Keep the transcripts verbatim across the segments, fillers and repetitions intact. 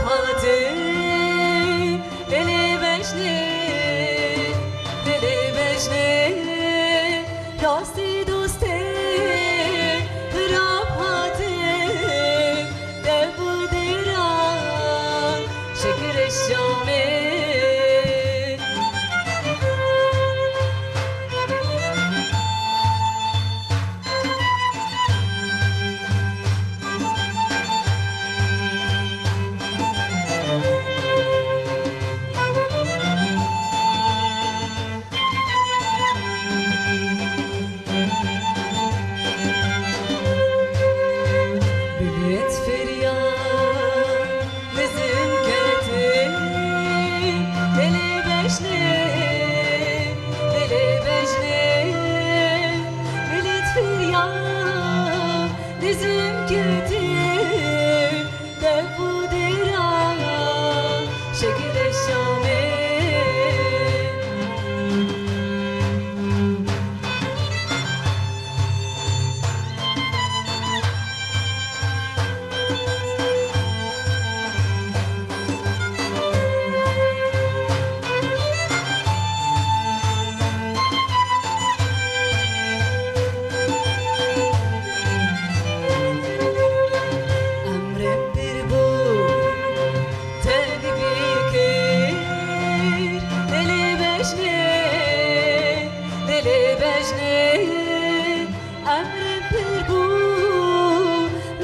Hate, lele bejne, lele bejne, rastî dostê rap hate, dev û dêra şekilê Şamê. Bilet feriya Dizim ketê, dilê bejnê, dilê bejnê, dilê firiya, dizim ketê, dev û dêra, şekilê Şamê. Emrê pir bû, te digir kir, dilê bejnê, dilê bejnê. Emrê pir bû,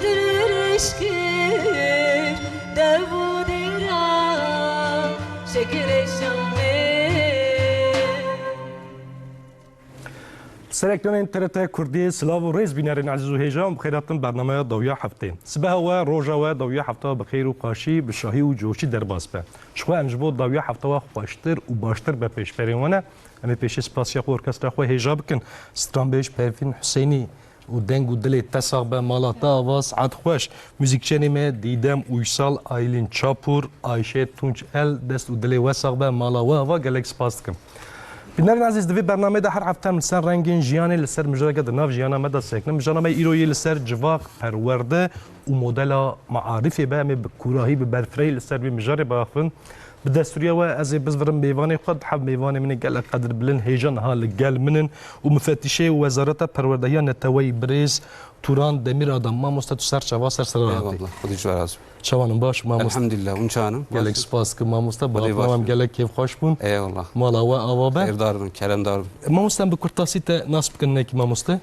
dirêj kir, dev û dêra, şekilê Şamê. Ser ekranên T R T Kurdî, silav û rêz bînerên ezîz û hêja, em bi xêr hatin bernameya dawiya heftê. Sibeha we, roja we, dawiya hefta bi xêr û xweşî, bi şahî û coşî derbas be. Ji xwe em ji bo dawiya hefta we xweştir û baştir be pêşberên we ne. Em ê pêşî spasiya xwe orkestra xwe hêja bikin. Stranbêj Pervîn Husênî û deng û dilê te sax be, mala te ava, saet xweş. Muzîkçenê me Dîdem Uysal, Aylîn Çapur, Ayşe Tunç El, dest û dilê we sax be, mala we ava, gelek spas dikim. Bînerên ezîz, di vê bernameyê de her hefte em li ser rengên jiyanê, li ser mijareke di nav jiyana me de sekinin. Mijara me îro yê li ser civak, perwerde û modela maarifê be. Em ê bi kûrahî, bi berfirehî li ser vê mijarê biaxivin. Bi destûriya we ez ê bizvirim mêvanê xwe, di hev mêvanê min ê gelek qedirbilind hêja niha li gel min in û mifetîşê Wezareta Perwerdehiya Neteweyî birêz Turan Demîradam. Mamoste, tu ser çava ser sera hatî. Eyvallah, Xwedê ji we razî be. Çawan in, baş mamoste? Elhamdülillah, hûn çawan in? Gelek spas ki mamoste, bi hatina we em gelek kêfxweş bûn. Eyvallah. Mala we ava be. Xêrdar bin, keremdar bin. Mamoste, em bi kurtasî te nas bikin nekî mamoste?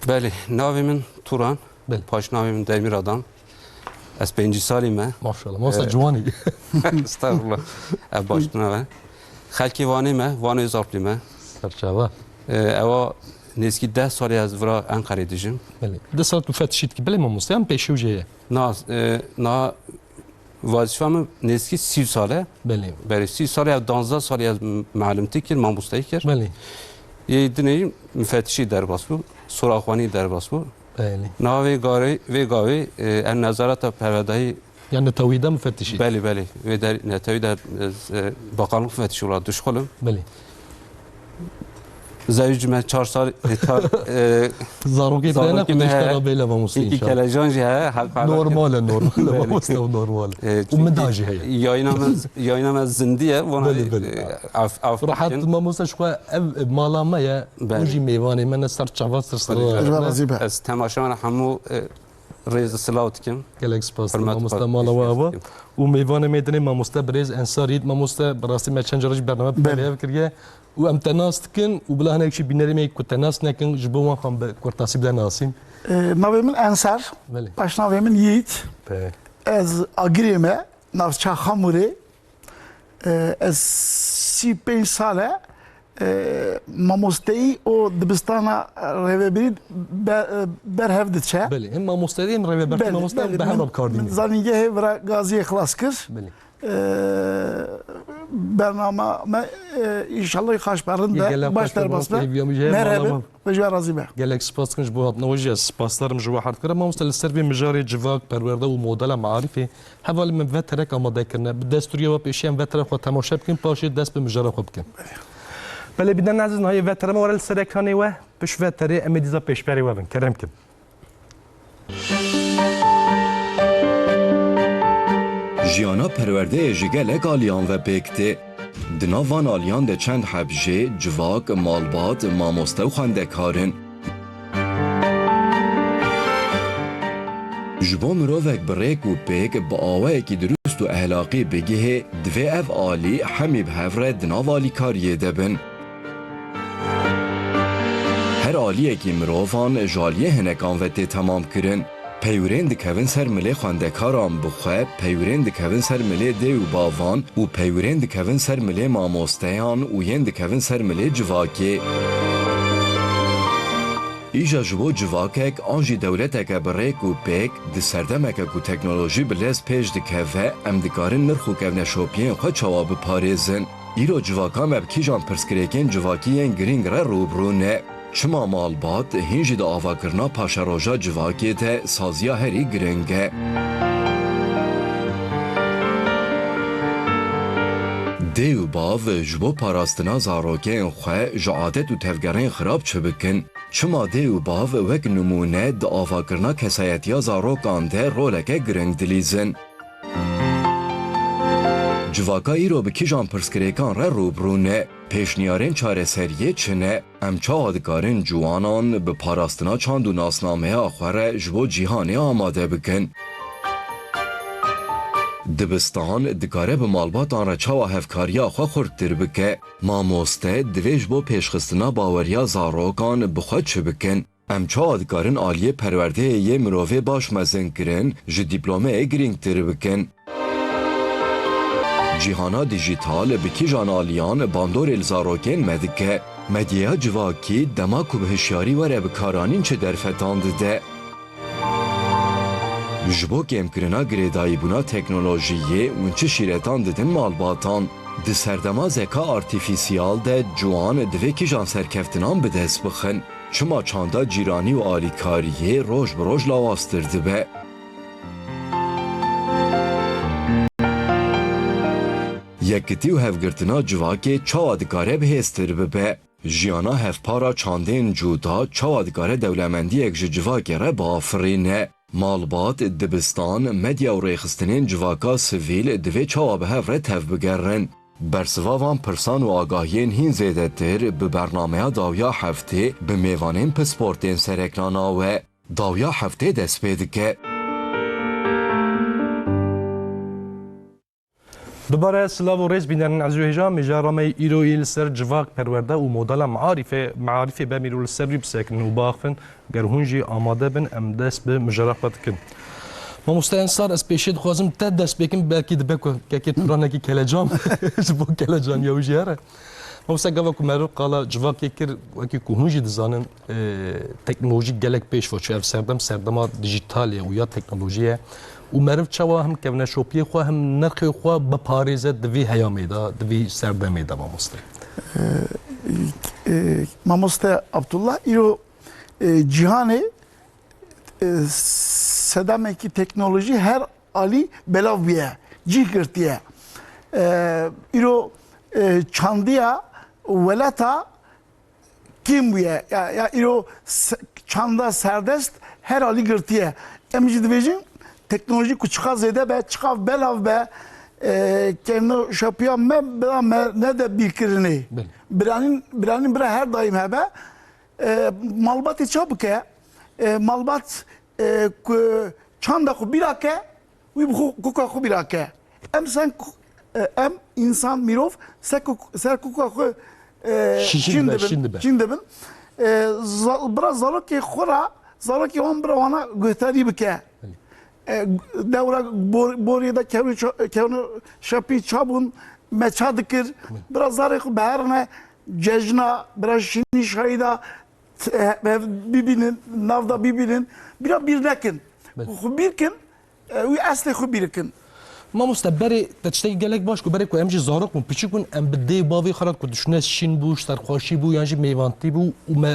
Belê, navê min Turan. Belê. Paşnavê min Demîradam. Ez pêncî salî me. Maşallah. Masa Ee, ciwanî. Estağfurullah. Ev baştina me. Xelkê Wanê me, Wano Zaplî me. Serçava. Ee, ewa nêzkî deh salî ez vira Enqerê dijim. Belê. Di sal tu fetişî dikî. Belê mamoste, em pêşî jê ye. Na, e, na Vazifa min nêzkî sî sal e. Belê. Belê, sî sal e, ev danzdeh salî ez m-, mealimtî kir, mamosteyî kir. Belê. Yê dinê mifetişî derbas bû, soraxwanî derbas bû. Belê. Niha vê garê, vê gavê, e, em nezareta perwerdehî. Ya netewî de mifetişî? Belê, belê. Vê der, netewî de ez, e, bakanlık mifetişî olarak dişxulim. Belê. Zewicî me çar sal, e, ta, e, Zarokê te ne zarokê me heye. Xwedê ji te re bêle mamoste înşallah. Kelejan jî heye, heq pere. Normal e, normal e, mamoste, normal e. E, û min da jî heye. Yayına me, yayına me zindî ye, vana, Belê, belê. E, af, af Rehet bikin. Mamoste ji xwe ev, e, mala me ye. Belê. Hûn jî mêvanê me ne ser çava ser sira. Belê. Ez temaşevan hemû, e, rêz û silav dikim. Gelek spas dikim, mamoste, mala we ava. Û mêvanê me dinê mamoste birêz Ensar Yiğit. Mamoste, bi rastî me çend caran jî bername bi te ve kiriye. Û em te nas dikin û bila hinek jî bînerê me ku te nas nekin, ji bo wan xwe em bi kurtasî bide nasîn. E, navê min Ensar, Belê. Paşnavê min Yiğit. Pe. Ez Agirê me, navça Xamûrê. E, ez sî pênc sal e, e, mamosteyî û dibistana rêvebirî be-, e, berhev diçe. Belê, hem mamosteyî hem rêvebertî Belê, mamoste belê, bi hev min, re bi kar min dînin. Zanîngehê vira Gaziyê xilas kir. Belê. E, bernama me, e, înşallah xaş be, rind be, baş derbas be. Hêviya min jê, Merhebe, mala we. Xwedê ji we razî be. Gelek spas dikim ji bo hatina we jî, ez spasdarim ji we her dikim. Mamoste, li ser vê mijarê civak, perwerde û modela maarifê, hevalên me veterek amade kirine. Bi destûriya we pêşî em veterek xwe temaşe bikin, paşê dest bi mijara xwe bikin. Belê, bînerên ezîz, niha yê vetere me were li ser ekranê we. Pişt veterê em ê dîsa pêşberê we bin. Kerem kin. Jiyana perwerdeyê ji gelek aliyan ve pêk tê. Di nav van aliyan de çend heb jê civak, malbat, mamoste û xwendekar in. Ji bo mirovek bi rêk û pêk, bi awayekî dirust û ehlaqî bigihê, divê ev alî hemî bi hev re di nav alîkariyê de bin. Her aliyekî mirovan ji aliyê hinekan ve tê temamkirin. Peywirên dikevin ser milê xwendekaran bi xwe, peywirên dikevin ser milê dê û bavan û peywirên dikevin ser milê mamosteyan û yên dikevin ser milê civakê. Îja ji bo civakek an jî dewleteke bi rêk û pêk, di serdemeke ku teknolojî bi lez pêş dikeve, em dikarin nirx û kevneşopiyên xwe çawa biparêzin? Îro civaka me bi kîjan pirsgirêkên civakî yên girîng re rû bi rû ne? Çima malbat hîn jî di avakirina paşeroja civakê de saziya herî giring e? Dê û bav ji bo parastina zarokên xwe ji adet û tevgerên xirab çi bikin? Çima dê û bav wek nimûne di avakirina kesayetiya zarokan de roleke giring dilîzin? Civaka îro bi kîjan pirsgirêkan re rû bi rû ne? Pêşniyarên çareseriyê çi ne? Em çawa dikarin ciwanan bi parastina çand û nasnameya xwe re ji bo cîhanê amade bikin? Dibistan dikare bi malbatan re çawa hevkariya xwe xurttir bike? Mamoste divê ji bo pêşxistina baweriya zarokan bi xwe çi bikin? Em çawa dikarin aliyê perwerdeyê yê mirovê baş mezinkirin ji dîplomeyê girîngtir bikin? Cîhana dîjîtal bi kîjan aliyan bandorê li zarokên me dike? Medyaya civakî dema ku bi hişyarî were bikaranîn çi derfetan dide? Ji bo kêmkirina girêdayîbûna teknolojiyê, hûn çi şîretan didin malbatan? Di serdema zeka artîfîsiyal de ciwan divê kîjan serkeftinan bi dest bixin? Çima çanda cîranî û alîkariyê roj bi roj lawaztir dibe? Yekitî û hevgirtina civakê çawa dikare bihêztir bibe? Jiyana hevpar a çandên cuda çawa dikare dewlemendiyek ji civakê re biafirîne? Malbat, dibistan, medya û rêxistinên civaka sivîl divê çawa bi hev re tevbigerin? Bersiva van pirsan û agahiyên hîn zêdetir bi bernameya dawiya heftê bi mêvanên pisportên sereklana we. Dawiya heftê dest pê dike. Dubare silav û rêz bînerên ezîz û hêja, mijara me îro yê li ser civak, perwerde û modela maarîfê, maarîfê bemîr û li ser wî bisekinin û biaxivin. Ger hûn jî amade bin, em dest bi mijara xwe dikin. Mamoste Ensar, ez pêşê dixwazim te dest pê kim, belkî dibe ku kekê turanekî kelecan ji bo kelecaniya wî jî here. Mamoste, gava ku meriv qala civakê kir, wekî ku hûn jî dizanin, e, teknolojî gelek pêş ve çû. Ev serdem serdema dijîtalê û ya teknolojiyê ye. Û meriv çawa hem kevneşopiyê xwe hem nirxê xwe biparêze di vî heyamê de, di vî serdemê de, mamoste? E, e, Mamoste Abdullah, îro, e, cîhanê, e, sedemekî teknolojî her alî belav bûye, cih girtiye. E, îro, e, çandiya welata kêm bûye. Ya, ya îro se-, çanda serdest her alî girtiye. Em jî dibêjin, teknolojî ku çiqas zêde be, çiqas belav be, e, kevno şapiya me bila me nede bîrkirinê. Belê. Biranîn, biranîn bira her daîm hebe. E, malbatê ça bike? E, malbat, e, ku çanda xwe bîra ke, wî bi xwe, koka xwe bîra ke. Em sen ku-, e, em însan, mirov ser ku-, ser koka xwe, e, Şî-, şîn şîn dibe, dibin, şîn dibe. Şîn dibin. E, za-, bira zarokê xwe ra, zarokê wan bira wana guhdarî bike. E, dewra bor-, boriyê de kevno ça-, kevno şapî ça bûn, me ça dikir. Bira zarê xwe biherine cejna, bira şînî şahîda, t-, e, bibînin, nav da bibînin. Bira bîr nekin. Belê. Xwe bîr kin, e, wî eslê xwe bîr kin. Mamoste, berê te tiştekî gelek baş ku berê ku em jî zarok bûn, piçik bûn, em bi dê û bavê xwe re ku diçûne şîn bû, serxweşî bû, yan jî mêvantî bû û me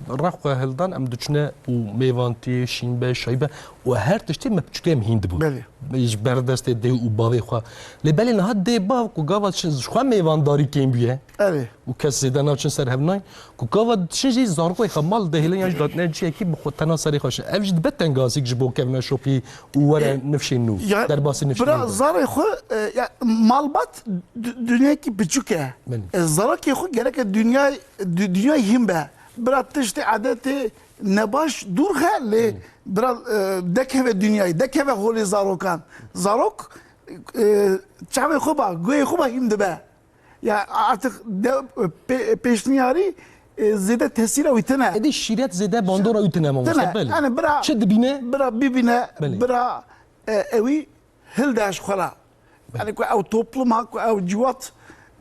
rexwe hildan, em diçûne û mêvantiyê, şîn be, şayî be û her tiştê me piçûkê em hîn dibûn. Belê. Ji ber destê dê û bavê xwe. Lê belê niha dê bav ku gava çi, ji xwe mêvandarî kêm bûye. Erê. Û kes zêde naçin ser hev nayên. Ku gava diçin jî zarokê xwe mal dihêlin yan jî datine cihekî bi xwe tena serê xwe şin. Ev jî dibe tengazîk ji bo kevneşopî û were nifşên nû, Ya, derbasî nifşên bira nû. Zarê xwe, e, ya, malbat dü-, dinyayekî piçûk e. Belê. E, zarokê xwe gereke dinyay-, dü-, dinyayê hîn be. Bira tiştê edetê nebaş dûr xe lê Belê. bira, e, dekeve dinyayê, dekeve holê zarokan. Zarok, e, çavê xwe ba, guhê xwe ba hîn dibe. Ya artık de, pê-, pêşniyarî, e, zêde tesîra wî tine. Êdî şîret zêde bandora wî tine, mamoste, Tine. belê. Yani bira, Çi dibîne? bira bibîne, Belê. bira, e, ewî hilde ji xwe re. Yani ku ew topluma, ku ew ciwat,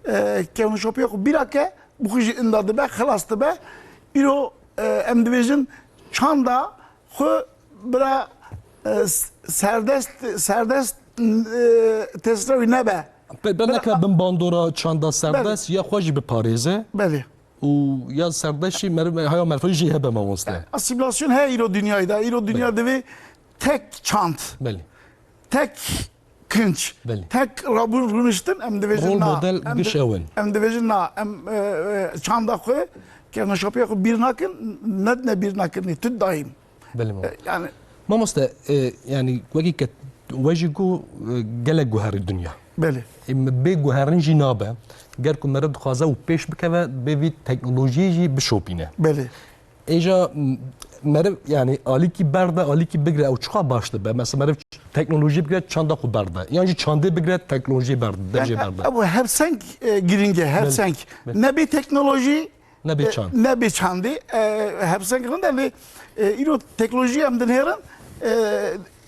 e, kevnşopiya xwe bîra ke, bi xwe jî inda dibe, xilas dibe. Îro, e, em dibêjin çanda xwe bira, e, s-, serdest, serdest, e, tesîra wî nebe. Be, be Bira neke bin bandora çanda serdest Belê. ya xwe jî biparêze. Belê. Û ya serdest jî mer-, haya merfa jî hebe mamoste. Asîmîlasyon heye îro dinyayê de. Îro dinya Belê. divê tek çand, Belê. tek kinç, Belê. tek rabûn rûniştin em dibêjin Rol na. model Em giş di-, ew in. em dibêjin na. Em, e, e, çanda xwe, kevneşapiya xwe bîr nakin, nedine bîr nakirinê, tu dayîm. Belê, E, yani Mamoste, e, yani wekî ke we jî got, e, gelek guherî dinya. Belê. E, me bê guherin jî nabe. Ger ku meriv dixwaze û pêş bikeve, bê vî teknolojiyê jî bişopîne. Belê. Êja m-, meriv, yani alîkî berde, alîkî bigre, ew çiqa baş dibe? Mesela meriv ç-, teknolojiyê bigre, çanda xwe berde. Yan jî çandê bigre, teknolojiyê berde, dev jê Yani, berde. ew hevseng, e, girîng e, Belê. hevseng. Belê. Nebê teknolojî, Nebê e, çand. nebê çandê, e, hevseng rind e, lê, e, îro teknolojî em dinêrin, e,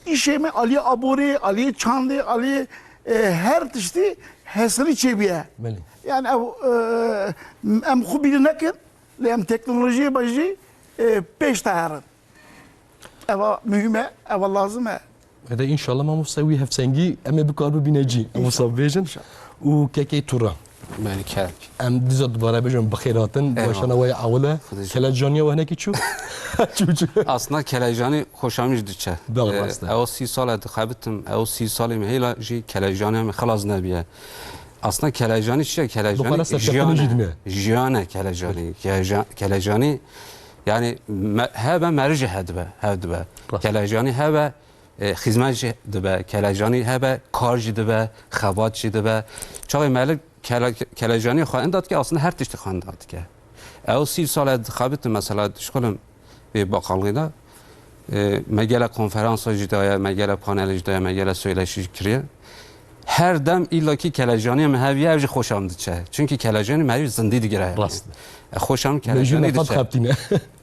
îşê me aliyê aborê, aliyê çandê, aliyê, e, her tiştî hesirî çêbûye. Belê. Yani ew, e, em xwe bîr nekin, lê em teknolojiyê be jî, e, pêş de herin. Eva muhîm e, eva lazim e. Ede înşallah mamoste wî hevsengî em ê bikar bibîne cî. Em wisa bibêjin. Înşallah. Û kekê Tura. Belê, kerem. Em dîsa dubare bêjin bi xêr hatin. Eyvallah. Weşana we ya ewil e. Xwedê Kelecaniya we hinekî çû? Çû, çû. Aslında Kelecanî xoşa min jî diçe. Belê, Ee, rast e. Ew sî sal e dixebitim, ew sî salê me hêla jî Kelecanî me xilas nebiye. Aslında Kelecanî çi ye? Kelecanî Dixwara serkeftinê jî jiyane. dine. Jiyane Kelecanî. Keleca-, Kelecanî yani me-, hebe meriv jî hedibe, hedibe. Rast. Kelecanî hebe, e, xizmet jî dibe. Kelecanî hebe kar jî dibe, xebat jî dibe. Çaxê meriv Kele-, Kelecanî xwe inda dike, aslında her tiştî xwe inda dike. Ew sî sal e dixebitim mesela dişxulim vê baqalxê de. E, me gelek konferansa jî daye, me gelek panelê jî daye, me gelek söyleşî jî kiriye. Her dem îlla kî Kelecanî em heviye, ev jî xoşa min diçe. Çunkî Kelecanî merivî zindî digire. Rast. E, xoşa min Kelecanî diçe.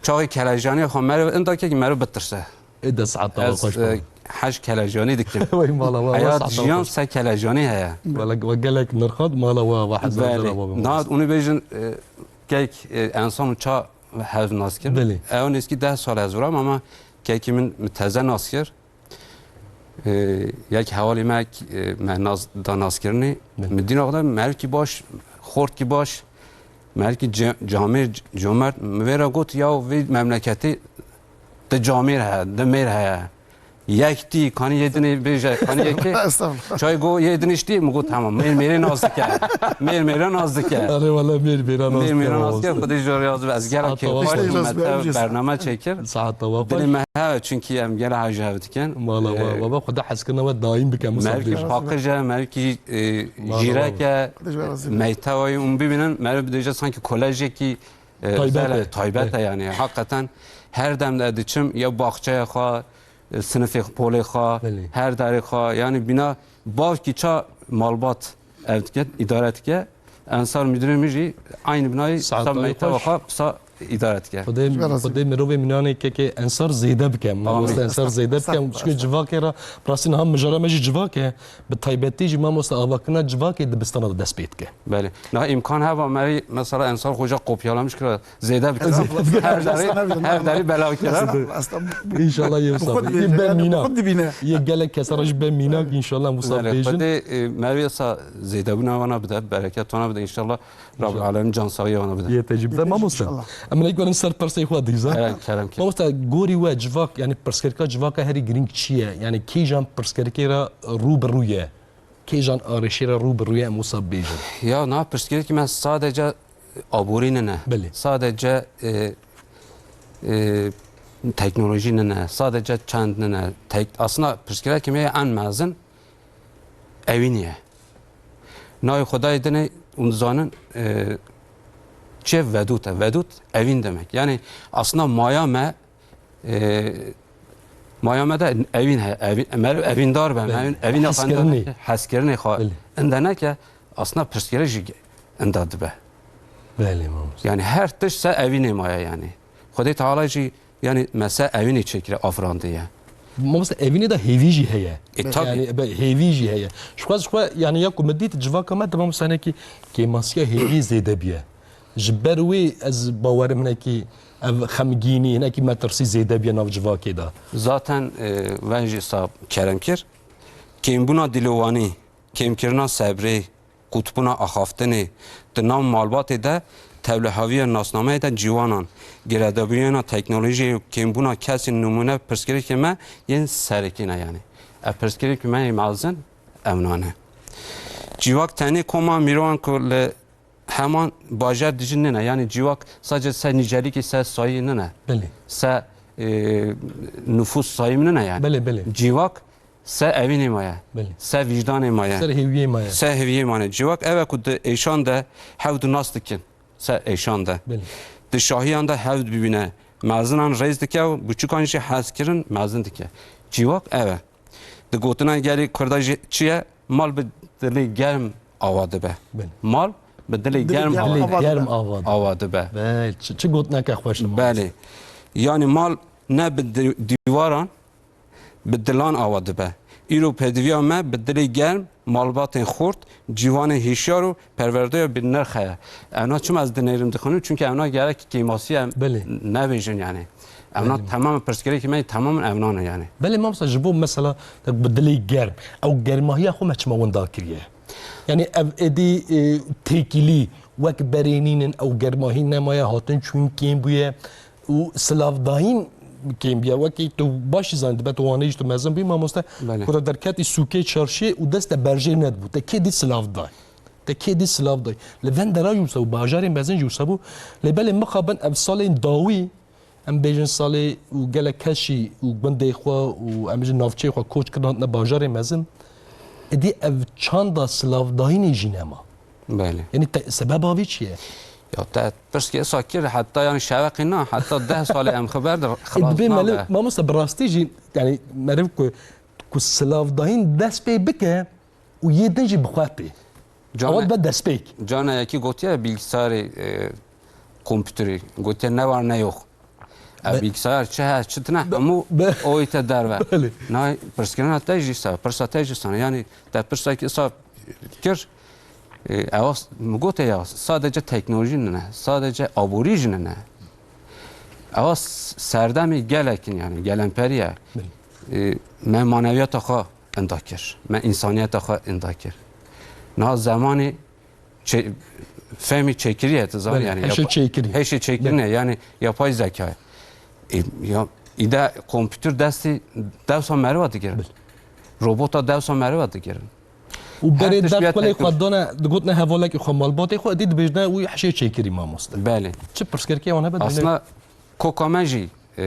Çaxê Kelecanî xwe meriv inda kekî meriv bitirse. Ê de saeta xweş e, be. Hej Kelecanî dikim. Wey mala we, Heyat jiyan se Kelecanî heye. Wele we gelek nirxand mala we, we hezar Belê. Niha onu bêjin, e, kek, e, ensan û ça hev nas kir. Belê. Ew nêzkî deh sal ez viram ama kekî min, min teze nas kir. E, yek hevalê me, e, me nas, da naskirinê. Belê. Min dîna xwe de merivkî baş, xortkî baş, merivkî ce-, camêr, c-, comert, min vê re got, ya vê memleketê di camêr heye, di mêr heye. Yek tî, kanî yê dinê bêje, kanî yekê. Estağfurullah. Çay go yê dinê ştî, min got, tamam, mêr mêrê nas dike. Mêr mêrê nas dike. Erê wele mêr mêrê nas dike. Mêr mêrê nas dike, Xwedê ji we razî be. Ez gelek kêfxweş bûm, me tev bername çêkir. Saeta we xweş. Dilê me heye, çunkî em gelek hej hev dikin. Mala we, Ee, we be, Xwedê hezkirina we daîm bike, Musa Merivkî bêjin. paqij e, merivkî, e, Mala we. jîrek e, Xwedê ji we razî be. meytewa ye, hûn bibînin, meriv dibêje sanki kolejekî, e, Taybet özel e, e. taybet e yani. Hakikaten her dem de diçim ya baxçeya xwe, e, sinifê xwe, polê xwe, Belê. her darê xwe, yani bîna bavkî ça malbat ev dike, îdare dike. Ensar müdürê min jî aynî binayê Saeta sa wê meytewa xweş. xwe sa îdare dike. Xwedê, Xwedê mirovê mînanê kekê Ensar zêde bike. Mamoste Ensar zêde bike. Estağfurullah. Çunke civakê re, rastî niha mijara me jî civak e. Bi taybetî jî mamoste avakirina civakê dibistana de dest pê dike. Belê. Niha îmkan heba me mesela Ensar Xoca kopyalamiş kira zêde bike. Estağfurullah. Her darî, her darî belav kira. Estağfurullah. Înşallah yê wisa. Xwe dibêje, Yê be yani mînak. xwe dibîne. Yê gelek kesa re jî be mînak, înşallah wisa Belê, bêjin. Xwedê, e, merivê sa zêdebûna wana bide, bereket wana bide înşallah. Rabbul Alemin can saxiyê wana bide. Yê te jî bide, mamoste. Înşallah. Em ê werin ser pirsê xwe dîza. Kerem, kerem, kerem. Mamoste, gorî we civak, yani pirsgirêka civaka herî girîng çi ye? Yani kîjan pirsgirêkê re rû bi rû ye? Kîjan arêşê re rû bi rû ye, em wisa bêjin? Ya, na pirsgirêkî me sadece aborî nine. Belê. Sadece, e, e, teknolojî nine. Sadece çand nine. Tek-, aslında pirsgirêkê me en mezin evînî ye. Navê Xwedayê dinê hûn dizanin, e, çi ye? Vedût e. Vedût evîn demek. Yani aslında maya me, e, maya me de evîn he, evîn, me evîndar be, me Belê. evîn, evîn Hezkirinê. Hezkirinê xwe Belê. inde neke, aslında pirsgirêk jî inda dibe. Belê, mamoste. Yani her tişt se evînê maye yani. Xwedê Teala jî yani me se evînê çêkire, afirandiye. Mamoste, evînê de hêvî jî heye. E, tabii. Yani be-, hêvî jî heye. Ji xwe, ji xwe yani ya ku min dît civaka me de mamoste hinekî kêmasiya hêvî zêde biye. Ji ber wê ez bawerim hinekî ev xemgînî, hinekî metirsî zêde biye nav civakê de. Zaten, e, wen jî sa kerem kir. Kêmbûna dîlovanî, kêmkirina sebrê, qûtbûna axaftinê, di nav malbatê de tevliheviya nasnameyê de ciwanan, girêdabûyena teknolojiyê û kêmbûna kesên nimûne pirsgirêkê me yên sereke ne yani. Ev pirsgirêkê me yê mezin evna ne. Civak tenê koma mirovan ku li heman bajar dijî nine. Yani civak sadece se nîcelîkê, se sayî nine. Belê. Se, e, nufus sayî nine yani. Belê, belê. Civak se evînê ma ye. Belê. Se vîcdanê ma ye. Ser hêviyê ma ye. Se hêviyê ma ne. Civak ev e ku di êşan de hev di nas dikin. Se êşan de. Belê. Di şahiyan de hev dibîne. Mezinan rêz dike û buçukan jî hezkirin mezin dike. Civak ev e. Di gotina gelê Kurda jî çi ye? Mal bi dilê germ ava dibe. Belê. Mal bi dilê Dilê germ germ ava, ava dibe. Germ ava dibe. Ava dibe. Belê, çi, çi gotineke xweş e. Belê. Yani mal ne bi di-, dîwaran, bi dilan ava dibe. Îro pêdiviya me bi dilê germ, malbatên xurt, ciwanên hişyar û perwerdeya bi nirx heye. Evna çima ez dinêrim dixwînim? Çünkü evna gerek kêmasî em Belê. nebêjin yani. Evna Belê. Temam pirsgirêkê me temamen evna ne yani. Belê mamosta, ji bo mesela bi dilê germ, ew germahiya xwe me çima winda kiriye? Yani ev êdî, e, têkilî wek berê nînin, ew germahî nemaye, hatin çûyîn kêm bûye. Û silavdayîn kêm bûye. Wekî tu baş jî zanî, dibe tu waneyî jî tu mezin bûyî, mamoste. Belê. Ku te derketî sûkê çarşiyê û dest te berjê nedibû. Te kê dî silav day? Te kê dî silav day? Li Vendera jî wisa bû, bajarên mezin jî wisa bû. Lê belê mixabin ev salên dawî, em bêjin salê û gelek kes jî û gundê xwe û em bêjin navçeyê xwe koç kirin hatine bajarên mezin. Êdî ev çanda silavdayînê jî nema. Belê. Yanî te, sebeba vî çi ye? Ya te pirsgê esa kir, heta yanî şeveqê na, heta deh salê em xeber de Ê, xilas dibê nabe. Mele-, mamoste, bi rastî jî, yanî meriv ku, ku silavdayîn dest pê bike û yê din jî bi xwe pê. Awa dibe destpêk. Cana yekî gotiye bilgisayarê, e, kompûterê. Gotiye ne var ne yok. E, Be- bilgisayar çi he, çi tine, Be- hemû be- o ite derve. Belê. Na, pirskirina te jî sa, pirsa te jî sana. Yani te pirsa ki sa kir, e, ewa s-, mi gote ya, sadece teknoloji nine, sadece aborî jî nine. Ewa s-, serdemê gelekin yani, gelenperiye. Belê. E, me maneviyata xwe inda kir. Me insaniyeta xwe inda kir. Na zemanê çe-, fehmî çêkirî ye, tu zanî, Belê, yani heşê yapa-, çêkirî. heşê çêkirî Belê. ne, yani yapay zeka. E, ya, îde kompûter destî dewsa meriva digirin. Belê. Robota dewsa meriva digirin. Û Her berê tişt dert ya kulê teknoloji. xwe dane, digotine hevalekî xwe malbatê xwe, dî dibêjne wî heşê çêkirî mamoste. Belê. Çi pirsgirêkê wan hebe dine? Aslında koka me jî, e,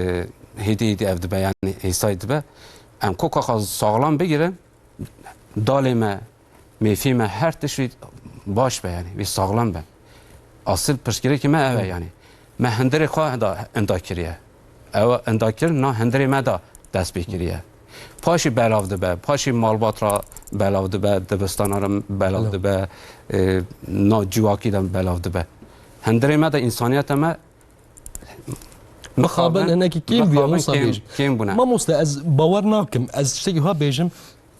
hêdî hêdî ev dibe, yani hêsay dibe. Em koka xwe saxlam bigirin, dalê me, mêfî me, her tişt wî baş be, yani wî saxlem be. Asil pirsgirêkê me ev e, yani. Me hundirê xwe da inda kiriye. Ew inda kir, na hundirê me da dest pê kiriye. Paşî belav dibe, paşî malbat ra belav dibe, dibistana ra belav Belav. dibe, e, na civakî de belav dibe. Hundirê me de, însaniyeta me Mixabin hinekî kêm bûye, mixabin wisa kêm, bêjim. kêm bûne. Mamoste, ez bawer nakim, ez tiştekî ha bêjim,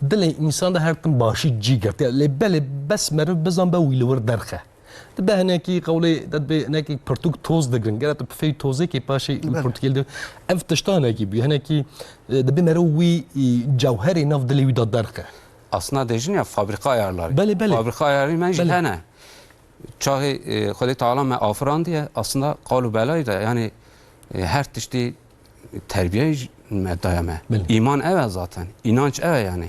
dilê însan de her tim başî cî girtiye. Lê belê bes meriv bizan be wî li wir derxe. Dibe hinekî qewlê, de dibe hinekî pirtûk toz digirin. Gere tu pifê tozê kê paşê Belê. pirtûkê li, ev tişta hinekî bûye. Hinekî, e, dibe meriv wî, e, cewherê nav dilê wî de derxe. Aslında dêjin ya fabrika ayarları. Belê, belê. Fabrika ayarı me jî Belê. hene. Çaxê, e, Xwedê Teala me afirandiye, aslında qal û belayê de, yani, e, her tiştî terbiyeyê jî me daye me. Belê. Îman ev e zaten. Înanç ev e yani.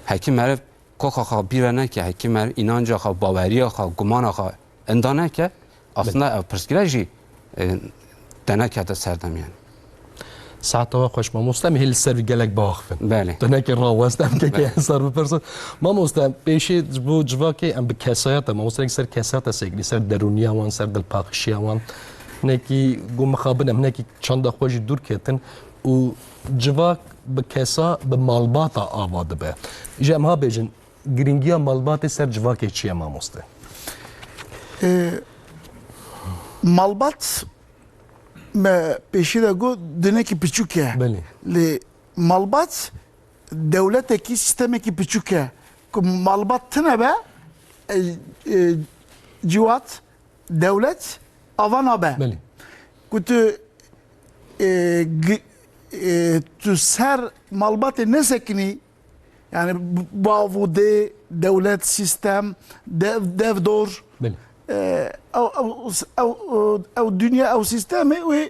Hekî meriv koka xwe bîre neke, hekî meriv înanca xwe, baweriya xwe, gumana xwe inda neke, aslında Belê. ev pirsgirêk jî, e, te nekete serdem yani. Saeta we xweş mamoste, em hê li ser vî gelek biaxivin. Belê. Tu hinekî rawest, em kekê Belê. Ser bipirsin. Mamoste, pêşî ji bo civakê em bi kesayeta, mamoste, ser kesayeta sekinî, ser derûniya wan, ser dilpaqişiya wan. Hinekî got mixabin em hinekî çanda xwe jî dûr ketin û civak bi kesa, bi malbata ava dibe. Ji em ha bêjin, girîngiya malbatê ser civakê çi ye mamoste? Ee, malbat me pêşî de got dinekî piçûk e. Belê. Lê malbat dewletekî, sîstemekî piçûk e. Ku malbat tine be, e, e, ciwat, dewlet ava nabe. Belê. Ku tu, e, gi-, e, tu ser malbatê nesekinî, yani b-, bav û dê, dewlet, sîstem, dev, devdor, Belê. E, ew, ew, ew, ew, ew dinya, ew sîstemê wê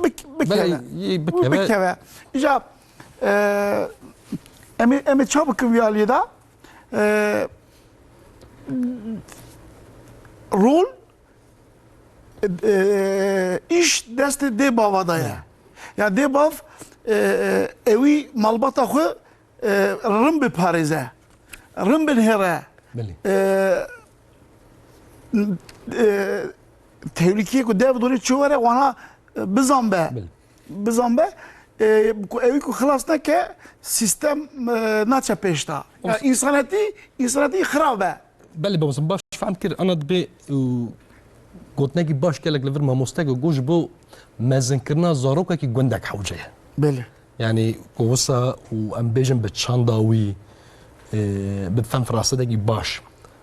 bik-, bikeve. Belê, yê Wê bikeve. Bikeve. Îca, e, em ê, em ê ça bikin vî aliyê de? E, rol, e, îş destê dê bava de ye. Belê. Ya dê bav, e, e, ewî malbata xwe e, rin biparêze, rin binihêre. Belê. E, e, tehlîkeyê ku dev dorê çi were, wana, e, bizanbe. Belê. Bizanbe, e, ku ewî ku xilas neke, sîstem, e, naçe pêş de. Ya Olsun. Însanetî, însanetî xirab e. Belê, babasım, baş fehm kir, ana dibê, û gotinekî baş gelek li vir mamoste ku got ji bo mezinkirina zarokekî gundek hewce ye. Belê. Yani, ku wisa û em bêjin bi çanda wî, e, bi fen firasetekî baş.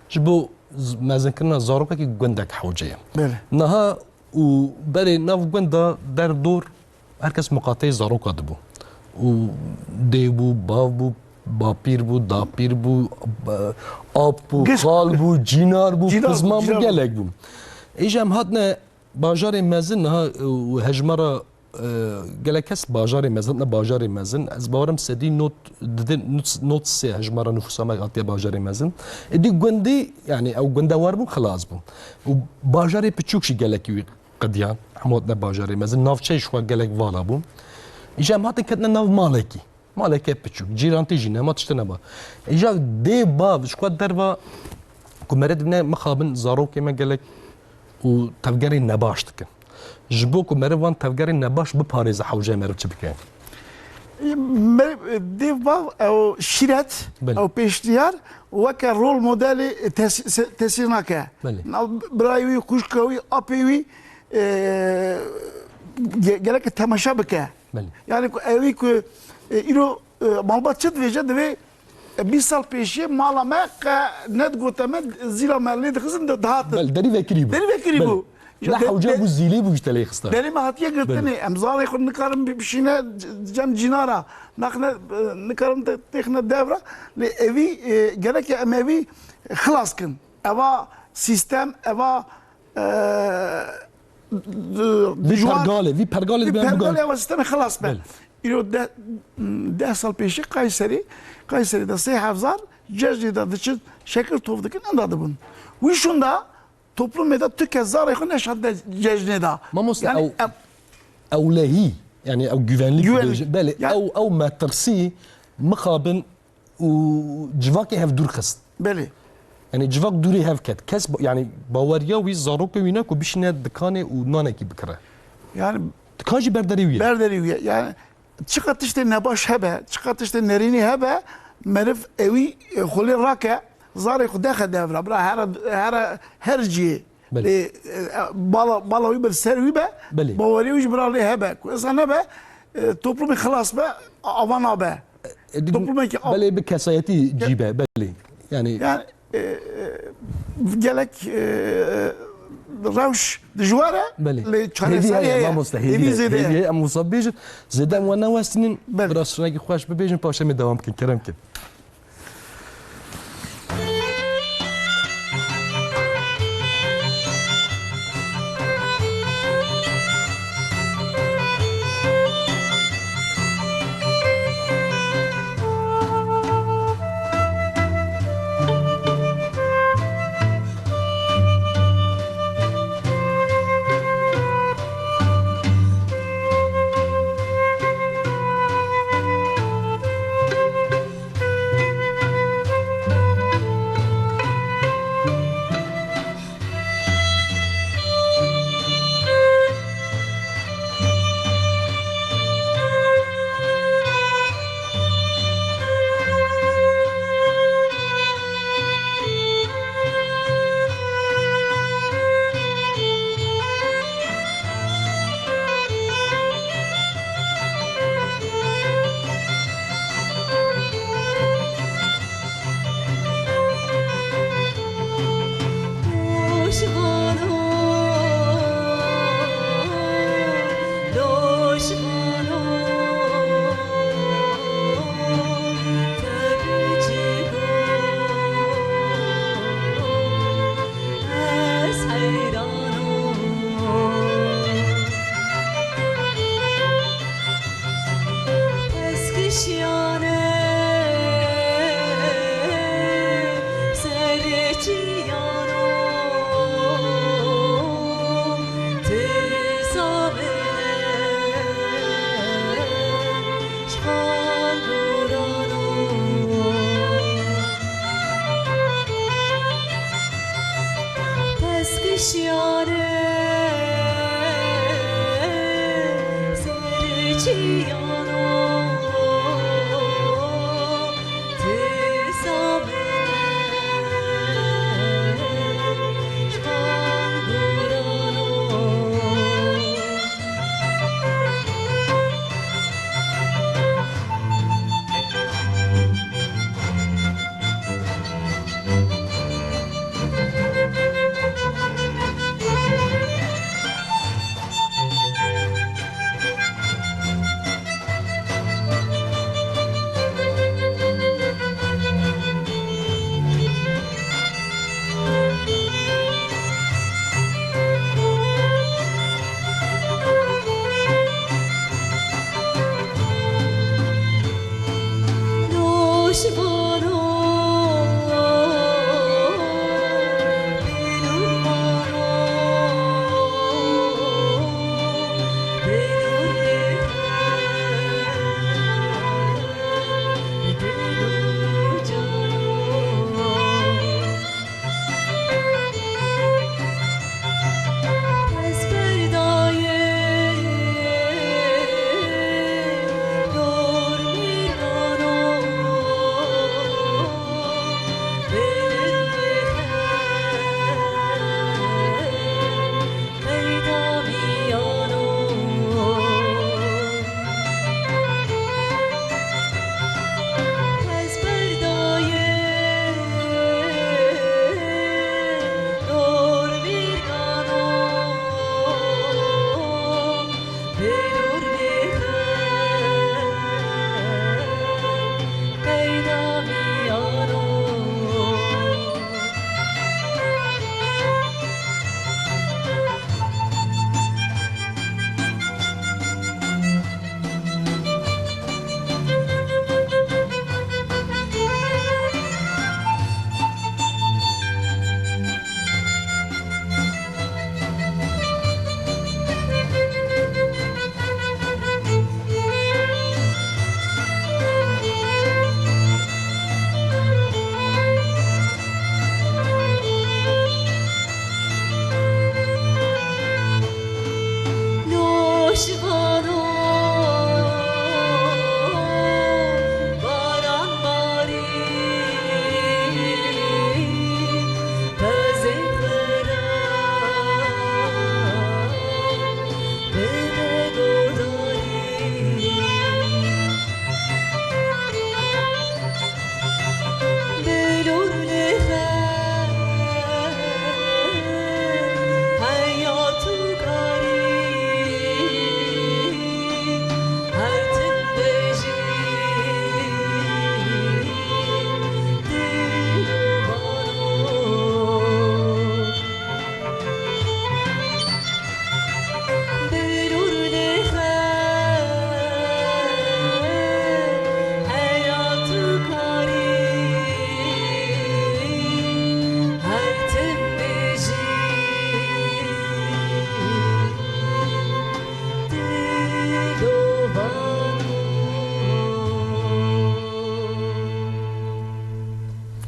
Ji bo z-, mezinkirina zarokekî gundek hewce ye. Belê. Niha û berê nav gund de derdor, her kes miqateyê zaroka dibû. Û dê bû, bav bû, bapîr bû, dapîr bû, e, ap bû, Giş- xal bû, cînar bû, Cînar bû, pizman bû, cînar bû. Gelek bû. Îja em hatine bajarê mezin, niha, e, hejmara, e, gelek kes bajarê mezin, hatine bajarê mezin. Ez bawerim sedî not, didin, not, not sê hejmara nüfusa me hatiye bajarê mezin. Êdî gundî, yani ew gundewar bûn, xilas bûn. Û bajarê piçûk jî gelekî wî qidiyan, hemû hatine bajarê mezin, navçeyê ji xwe gelek vala bûn. Îja em hatin ketine nav malekî. Maleke piçûk, cîrantî jî nema, tiştê nema. Îja dê bav, ji xwe derva ku meriv dibine mixabin zarokê me gelek û tevgerê nebaş dikin. Ji bo ku meriv van tevgerê nebaş biparêze hewce meriv çi bike? Meriv, dê bav ew şîret, Belê. Ew pêşniyar weke rol modelê tes-, se-, tesîr nake. Belê. Nav birayê wî, xwişka wî, apê wî, e, ge-, gerek temaşe bike. Belê. Yani ku ewî ku, e, îro, e, malbat çi divêje, divê, e, bîst sal pêşiyê mala me qe nedigote me, zîla me lê dixizin de dihatin. Belê, derî vekirî bû. Derî vekirî Belê. bû. Ne De-, hewce de-, bû, zîlê bû ji te lê xista. Derî me hatiye girtinê. Belê. Em zarê xwe nikarin bi-, bişîne c-, cem cînara. Naxine, e, nikarin te-, têxine devra. Lê evî, e, gereke em evî xilas kin. Eva sîstem, eva, e, d-, Vî dijwar, pergalê, vî pergalê vî dibên pergalê bigan. Eva sîstemê xilas be. Belê. Îro de-, deh sal pêşî Kayserî, Kayserî de sê hevzar cejnê de diçin, şekil tov dikin, enda dibûn. Wî şûnda toplumê de tu kes zarê xwe neşandine cejnê de. Mamoste, Yani ew, em ewlehî, yani ew güvenlik Güvenlik. dibêjin. Belê, Ya ew, ew metirsî mixabin û civakê hev dûr xist. Belê. Yani civak dûrê hev ket. Kes ba-, yani baweriya wî zarokê wî ne ku bişîne dikanê û nanekî bikire. Yani Dikan jî berderî wî ye. Berderî wî ye. Yani çiqa tiştê nebaş hebe, çiqa tiştê nerînî hebe, meriv ewî, e, xulê rake, zarê xwe dexe devra. Bira here, here her ciyê. Belê. Lê, e, bala, bala wî be, ser wî be, Belê. Baweriya wî ji bira lê hebe. Ku esa nebe, e, toplumê xilas be, ava nabe. E, di-, Toplumekî av- Belê, bi kesayetî cî be, belê. Yani Yani, e, e, gelek, e, rewş dijwar e, Belê. Lê çareserî Hêvî heye, heye. Mamoste, hêvî Hêvî heye, zêde hêvî ye. Heye, em wisa bêjin. Zêde em we newestînin. Belê. Biraz şinekî xweş bibêjin, paşê me dewam kin. Kerem kin.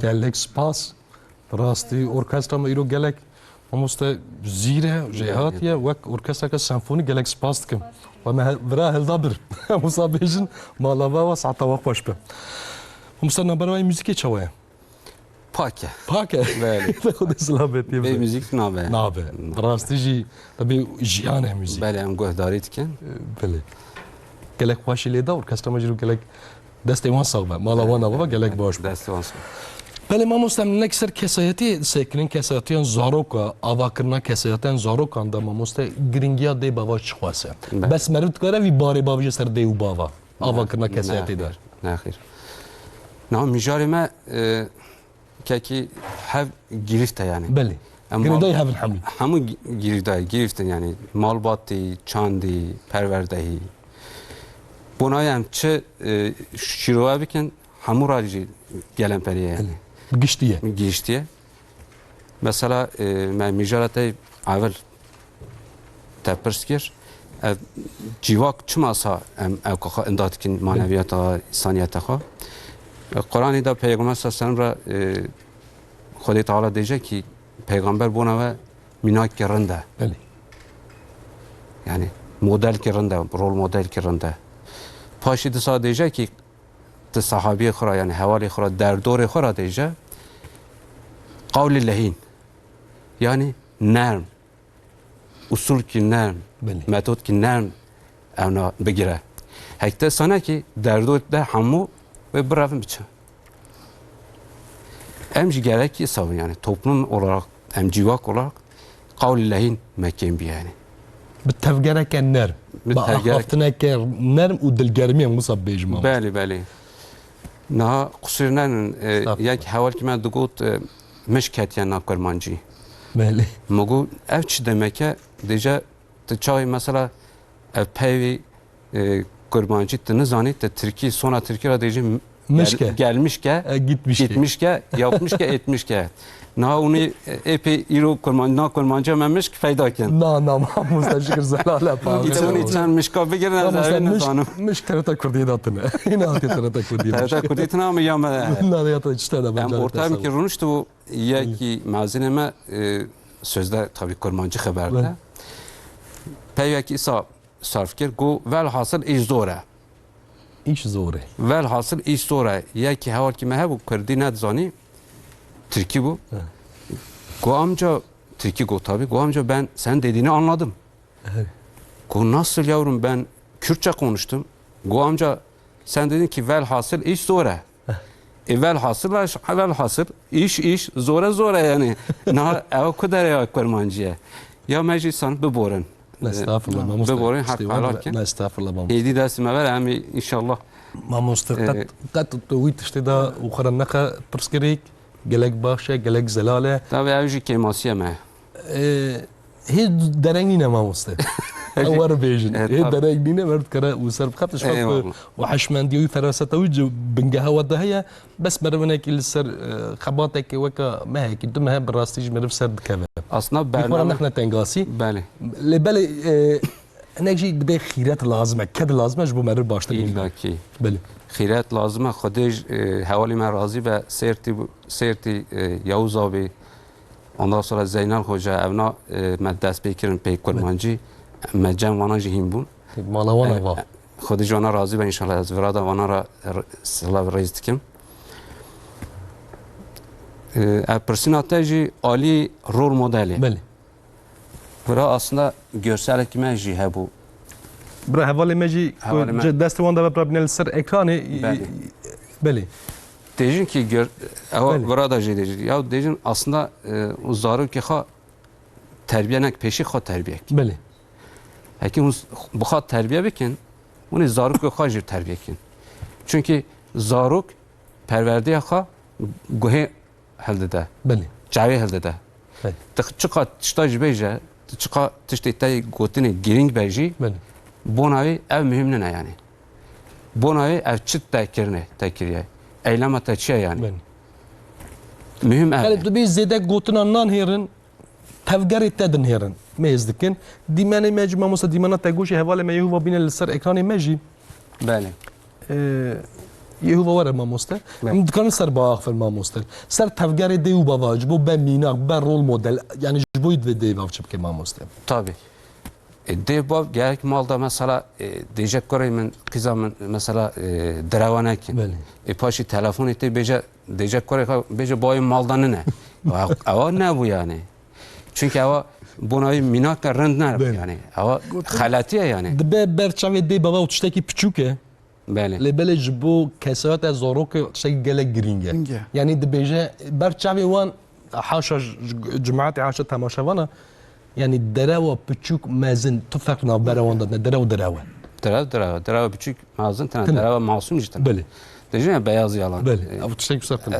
Gelek spas. Rastî orkestra me îro gelek mamoste zîr e, jêhatî ye, wek orkestreke senfonî gelek spas dikim. We me he-, vira hilda bir. Wisa bêjin, mala we we saeta we xweş be. Mamoste, navbera wê muzîkê çawa ye? Pak e. Pak e? Belê. Xwedê silametiyê bide. Bê muzîk nabe. Nabe. Bi rastî jî, tabii, jiyan e muzîk. Belê, em guhdarî dikin. Belê. Gelek xweşî lê da, orkestra me jî gelek destê wan sax be. Mala wan ava gelek baş be. Destê wan sax. Belê mamoste, em nek ser kesayetî sekirin, kesayetiyan zaroka, avakirina kesayetiyan zarokan de mamoste, giringiya dê bava çi xwes e? Belê. Bes meriv dikare vî barê bavêje ser dê û bava. Avakirina kesayetê de. Nexêr. Niha mijarê me, e, kekî hev girîft e yani. Belê. Em girêdayî mal-, hev in hemû. Hemû gi-, girêdayî, girîft in yani. Malbatî, çandî, perwerdehî. Bona em çi, e, şîrove bikin, hemû ra jî gelemperîye yani. Belê. Giştî ye. Giştî ye. Mesela, e, me mijara te evil te pirs kir, ev civak çima sa em ew ka xwe inda dikin maneviyata, insaniyeta xwe? E, Quranê de Peygamber sallallahu aleyhi ve sellem re, e, Xwedê Teala dêje ki Peygamber bona we mînakî rind e. Belê. Yani modelkî rind e, rol modelkî rind e. Paşî disa dêje ki ti sahabiyê xwe ra, yani hevalê xwe ra, derdorê xwe ra dêje, qawlî lehîn. Yani nerm. Usulkî nerm, belê, metodkî nerm ewna bigire. Hek te sanekî derdo de hemû wê birevin biçe. Em jî gerekî sabin, yani toplum olarak, em civak olarak qawlî lehîn me kêm bî yani. Bi tevgereke nerm, bi tevgerek- axaftineke nerm û dilgermî em wisa bêjim ama. Belê, belê. Niha qusûr nenin, e, estağfurullah, yek hevalkî me digot, e, mişk hetiye na kurmancî. Belê. Min got, ev çi demek e? Dêje ti çaxê mesela ev peyvê, e, kurmancî ti nizanî, ti tirkî, sona tirkî ra dêjî m-, mişk e, gel-, gelmiş ke, e, gitmiş ke, gitmiş ke, yapmış ke, etmiş ke. Niha hûnê, e, êpê îro kurman-, na kurmanciya me mişk peyda kin. Na, na, mamoste şikir zelal e, pa. Îte hûnê çend mişka bigirin, ez evê nizanim. Mişk T R T Kurdiyê de tine. Yine hatiye T R T Kurdiyê mişk. T R T Kurdiyê tine ama ya me. Na, ya te çi te de. Em orta em ki rûniştibû, yekî mezinê me, e, sözde tabii kurmancî xeber de. Peyvekî îsa sarf kir, got, velhasil îş zor e. İş zor e. Velhasil îş zor e. Yekî hevalkî me hebû, kurdî nedizanî, tirkî bû. He. Got, amca, tirkî got tabii, got, amca ben sen dediğini anladım. He. Got, nasıl yavrum, ben Kürtçe konuştum. Got, amca sen dedin ki velhasil iş zor e. E, velhasıl, velhasıl, iş, iş, zore, zore yani. Na, ew ku dereya kurmancî ye. Ya me jî san biborin. Estağfurullah, e, mamoste. Biborin, hak helal kin. Estağfurullah, mamoste. Êdî destê me ver, em ê inşallah. Mamoste, e, qet, qet tu wî tiştê de û xwe re nexe pirsgirêk, gelek baş e, gelek zelal e. Tabii ew jî kêmasiye me. E, Hê dereng nîne mamoste. Ew wer bêjin. E, hê dereng nîne, wer dikare û ser bixebite. Eyvallah. Û heşmendiya wî, feraseta wî ci bingeha we de heye. Bes merivinekî li ser, e, xebatekê weka mehekî, du mehe bi rastî ji meriv ser dikeve. Aslında bername nexne tengasî. Belê. Lê belê, e, hinek jî dibê xîret lazim e, ked lazim e ji bo meriv baştir bûn. İlla ki. Belê. Xîret lazim e. Xwedê ji, e, hevalê me razî be, Sêrtî, Sêrtî, e, Yavuz abî, Ondan sonra Zeynel Hoca, evna, e, me dest pê kirin pê kurmancî, me cem vana jî hîn bûn. Mala wan e, ava. Xwedî ji wana razî be inşallah. Ez vira da vana ra r-, silav rêz dikim. E, ev pirsîna te jî alî rol modelê. Belê. Vira aslında görselek me jî hebû. Bira hevalê me jî ku destê wan de ve bira bîne li ser ekranê. Belê. Belê. Dêjin ki gör-, ewa vira da jê dêjin. Ya dêjin aslında, e, û zarokê xwe terbiye nek, pêşî xwe terbiye kin. Belê. Hekî hûn bi xwe terbiye bikin, hûn ê zarokê xwe jî terbiye kin. Çunkî zarok perwerdeya xwe guhê hildide. Belê. Çavê hildide. Belê. Tu çiqa tişta jî bêje, tu çiqa tiştê te gotinê girîng be jî, belê, bona wê ev muhim nine yani. Bona wê ev çi te kirine, te kiriye. Eylema te çi ye yani? Belê. Muhim ev e. Belê, tu bê zêde gotina nan hêrin, tevgerê te din hêrin. Me hêz dikin. Dîmenê me jî, mamoste, dîmena te goşê hevalê me yê hûva bîne li ser ekranê me jî. Belê. Ee, Yê hûva were mamoste. Em dikarin ser biaxivin mamoste. Ser tevgerê dê û bava ji bo be mînak, be rol model. Yani ji bo wî divê dê bav çi bike mamoste? Tabii. E, dê bav gerek malda mesela, e, dêje kurê min, qîza min mesela, e, derewa nekin. Belê. E, paşî telefonê tê bêje, dêje kurê xwe bêje bayê malda nine. Ewa, ewa nebû yani. Çünkü ewa bona wî mînake rind nebû yani. Ewa xeletiye yani. Dibe ber çavê dê bava û tiştekî piçûk e. Belê. Lê belê ji bo kesayeta zarokê tiştekî gelek girîng e. Girîng e. Yanî dibêje ber çavê wan, haşa ji, ji cemaetê, haşa temaşevana, yanî derewa piçûk mezin tu ferq navbera wan de ne, derew derew e. Derew derew e. Derewa piçûk mezin tine, derewa masûm jî tine. Belê. Dêjin ya beyaz yalan. Belê. E, ev tiştekî wisa tine.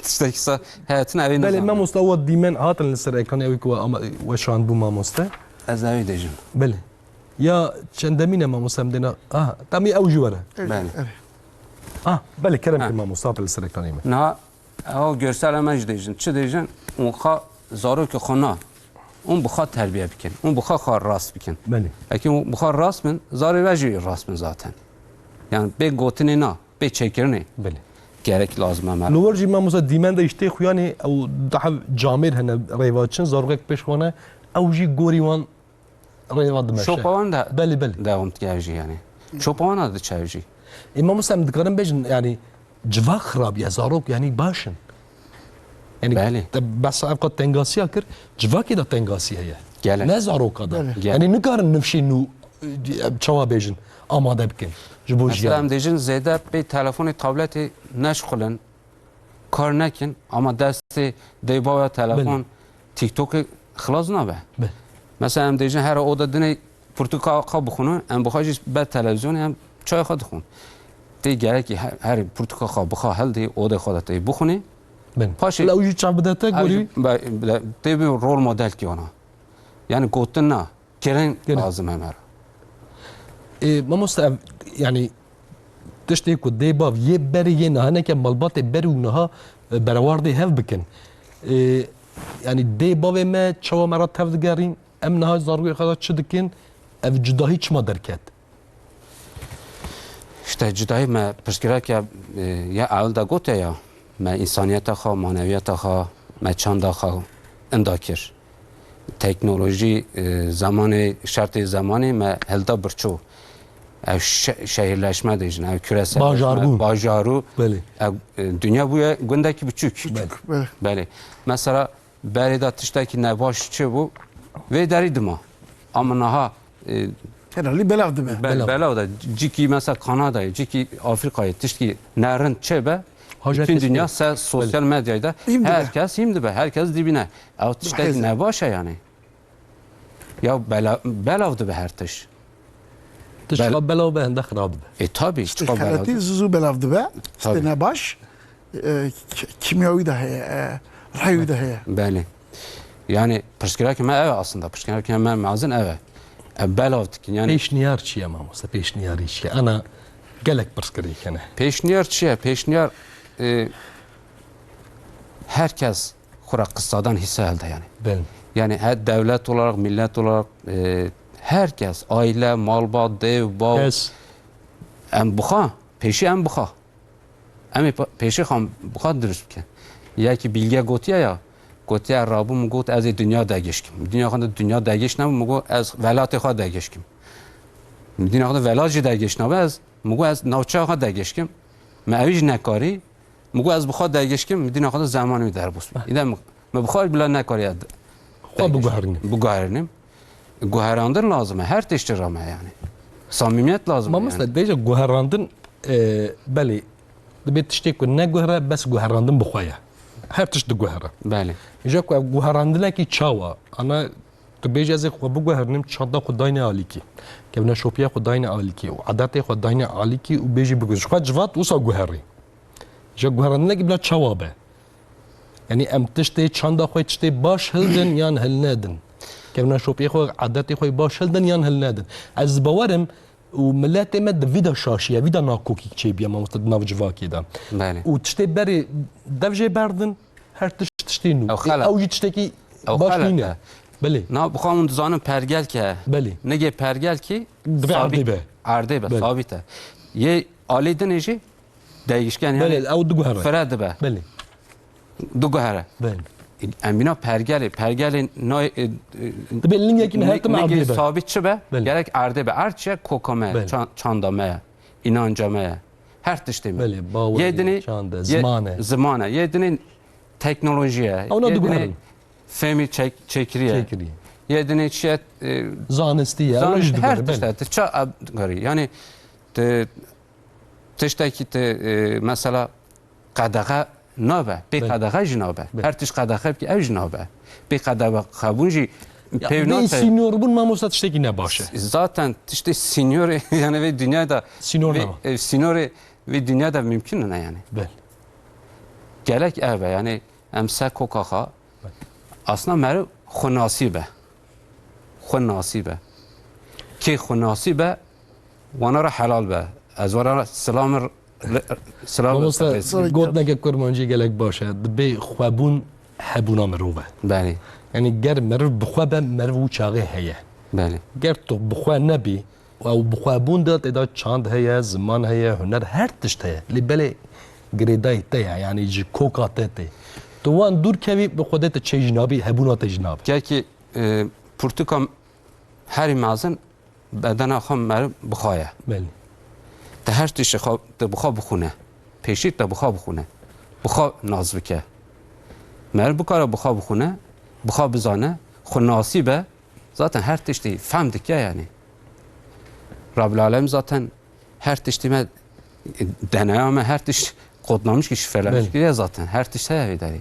Tiştekî wisa, he, tine evê nizam. Belê, mamosta, wa dîmen hatin li ser ekranê ew ku we ama, we şand bû mamoste. Ez evê dêjim. Belê. Ya çendemîn e mamoste em dêna? Ah, tamî ew jî were. Belê. Evet. Ah, belê, kerem ki mamoste, apel ser ekranê me. Niha ew görsel em jî dêjin. Çi dêjin? Ûn xwe zarokê xwe na. Ûn bi xwe terbiye bikin. Ûn bi xwe xwe rast bikin. Belê. Eke ûn bi xwe rast bin, zarê we jî rast bin zaten. Yani bê gotinê na, bê çêkirinê. Belê. Gerek lazim e me. Li wir jî mamoste dîmen de îştê xuyanê ew daha camêr hene rêva çin, zarokek pêş xwe ne, ew jî gorî wan rêva dimeşe. Şopa wan de Belê, belê. Devam dike ev jî yani. Şopa wan de diçe ev jî. E, mamoste, em dikarin bêjin, yani, civak xirab ye, zarok, yani, baş in. Yani, Belê. Te behsa ev qat tengasiya kir, civakê de tengasiya ye. Gelek. Ne zaroka de. Belê. Gelek. Yani, nikarin nifşê nû, e, çawa bêjin, amade bikin. Ji bo Mesela jiyan. Em dêjin zêde pê telefonê, tabletê neşxulin. Kar nekin, ama destê dê bava telefon, Belê. TikTokê xilas nabe. Belê. Mesela em dêjin here oda dinê pirtûka xwe bixwînin, em bi xwe jî be televîzyonê em çaya xwe dixwin. Tê gerekî her, her pirtûka xwe bi xwe hildê odê xwe de tê bixwînê. Belê. Paşê Bila ew jî çav bide te ew gorî. jî be-, be-, tê bi rol model ki ona. Yani gotin na. Kirin Kirin. lazim e me re. Ê, mamoste, ev, yani, tiştê ku dê bav yê berê yê niha neke malbatê berê û niha, e, berewardê hev bikin. Ê, yani, dê bavê me çawa me re tev digerîn, em niha zarokê xwe de çi dikin, ev cudahî çima derket? İşte cudahî me pirsgirêk ya, e, ya ewil de gote ya, me însaniyeta xwe, maneviyeta xwe, me çanda xwe inda kir. Teknolojî, e, zemanê, şertê zemanê me hilda birço. Ev şe-, şehirleşme dêjin, ev küreselleşme, Bajarî. bajarî, Belê. ev, e, dünya bûye gundekî biçûk. Biçûk, belê. Belê. Mesela, Berê de tiştekî nebaş çêbû, vê derî dima. Ama niha, e, Herhalde belav dibe. be-, Belav. belav de. Cîkî mesela Kanadayê, cîkî Afrîkayê, tiştkî nerind çêbe, Haja bütün kesî dünya dibe. se-, sosyal Belê. medyayda Hîm dibe. herkes hîm dibe, herkes dibîne. Ew tiştekî Hêz e. nebaş e yani. Ya bela-, belav dibe her tişt. Tişt Bel- xwe belav be, hende xirab dibe. E, tabii, Tiştê tişt xwe belav xeletî dibe. zû zû belav dibe. Tabii. Tiştê nebaş, e, k-, kîmyawî de heye, e, rehwî de heye. Belê. Yani pirsgirêkê me ev e aslında. Pirsgirêkê me mezin ev e. E, belav dikin yani. Pêşniyar çi ye mamoste? Pêşniyarî çi ye? Ana gelek pirsgirêk hene. Pêşniyar çi ye? Pêşniyar, e, herkes xwe re qissadan hisse hilde yani. Belê. Yani her devlet olarak, millet olarak, e, herkes, aile, malbat, dev, bav, Kes. em buxa, pêşî em buxa. Em ê pa-, pêşî xwe em buxa dirust bikin. Yekî bilge gotiye ya, gotiye rabû min got ez ê dinya degêş kim. Dinya xwe de dinya degêş nebû, min got ez welatê xwe degêş kim. Dinya xwe de welat jî degêş nabe, ez, min got ez navçeya xwe degêş kim. Me evî jî nekarî. Min got ez bi xwe dergêş kim, min dîna xwe de zemanê wî derbas bî. Îde min, min bi xwe bila nekariye de-, Xwe dergêş biguherînim. biguherînim. Guherandin lazim e. Her tiştî ra me yani. Samîmiyet lazim e Mamoste, yani. Dêje guherandin, e, belê, dibê tiştê ku neguhere, bes guherandin bi xwe ye. Her tişt diguhere. Belê. Îja ku ev guherandinekî çawa? Ana Tu bêjî ez ê xwe biguherînim, çanda xwe dayne alîkî. Kevneşopiya xwe dayne alîkî û edetê xwe dayne alîkî û bêjî biguher. Ji xwe civat wisa guherî. Ji guherandinekî bila çawa be? Yanî em tiştê çanda xwe tiştê baş hildin yan hilnedin? Kevneşopiyê xwe, edetê xwe baş hildin yan hilnedin? Ez bawer im û miletê me di vî de şaşiye, vî de nakokî çêbiye mamoste di nav civakê de. Belê. Û tiştê berê dev jê berdin, her tişt tiştê nû. Ew xelet. Ew jî tiştekî Ew baş xelet nîne. e. Belê. Na, bi xwe hûn dizanin pergelk e. Belê. Nigê pergelkî Divê sabît, erdê be. erdê be, Belê. sabît e. Yê alî dinê jî Değişken, yani Belê, ew diguhere. Fire dibe. Belê. Diguhere. Belê. Em bîna pergelê, pergelê nay-, e, e, Dibê lingekî ne her tim lingê erdê be. Sabit çi be? Belê. Gerek erdê be. Erd çi ye? Koka me ye, Belê. çan-, çanda me ye, înanca me ye. Her tiştê me. Belê, bawerî, Yê dinê, çand e, yê ziman e. Ziman e. Yê dinê teknolojî ye. Ew ne Yê dinê diguherin. Fêmî çek-, çêkirî ye. Çêkirî. Yê dinê çi ye, e, Zanistî ye. Zan-, Ew ne jî her diguhere, tişt belê. e. Ti ça, e, garî. Yani, ti, tiştekî ti, e, mesela, qedexe nabe, bê Belê. qedexe jî nabe. Belê. Her tişt qedexe bike, ev jî nabe. Bê qedexebûn jî Ya, pêv bê nate. Sînyorbûn, mamosta, tiştekî ne baş e. Zaten tiştê sînyorê, yani vê dünyada Sînor vê, ne var? e, sînorê vê dünyada mümkün ne yani. Belê. Gerek ev e, yani em se koka xwe. Belê. Aslında meriv xwe nasî be. Xwe nasî be. Kê xwe nasî be, wana re helal be. Ez wana re silam r-, silam Mamoste, rêz. Gotineke kurmancî gelek baş e. Dibê xwebûn hebûna mirov e. Belê. Yani ger meriv bi xwe be, meriv wî çaxê heye. Belê. Ger tu bi xwe nebî, ew bi xwe bûn de tê de çand heye, ziman heye, huner, her tişt heye. Lê belê girêdayî te ye, yani ji koka te tê. Tu wan dûr kevî, bi xwe de te çê jî nabî, hebûna te jî nabe. Kekî, e, pirtûka herî mezin bedena xwe meriv bi xwe ye. Belê. Te her tiştê xwe, te bi xwe bixwîne. Pêşî te bi xwe bixwîne. Bi xwe nas bike. Meriv bikare bi xwe bixwîne, bi xwe bizane, xwe nasî be, zaten her tiştî fehm dike yani. Rabbil Alem zaten her tiştî me, D N A me her tişt kodlamış ki şifrelemiş Belê. kiriye zaten. Her tişt heye vê derê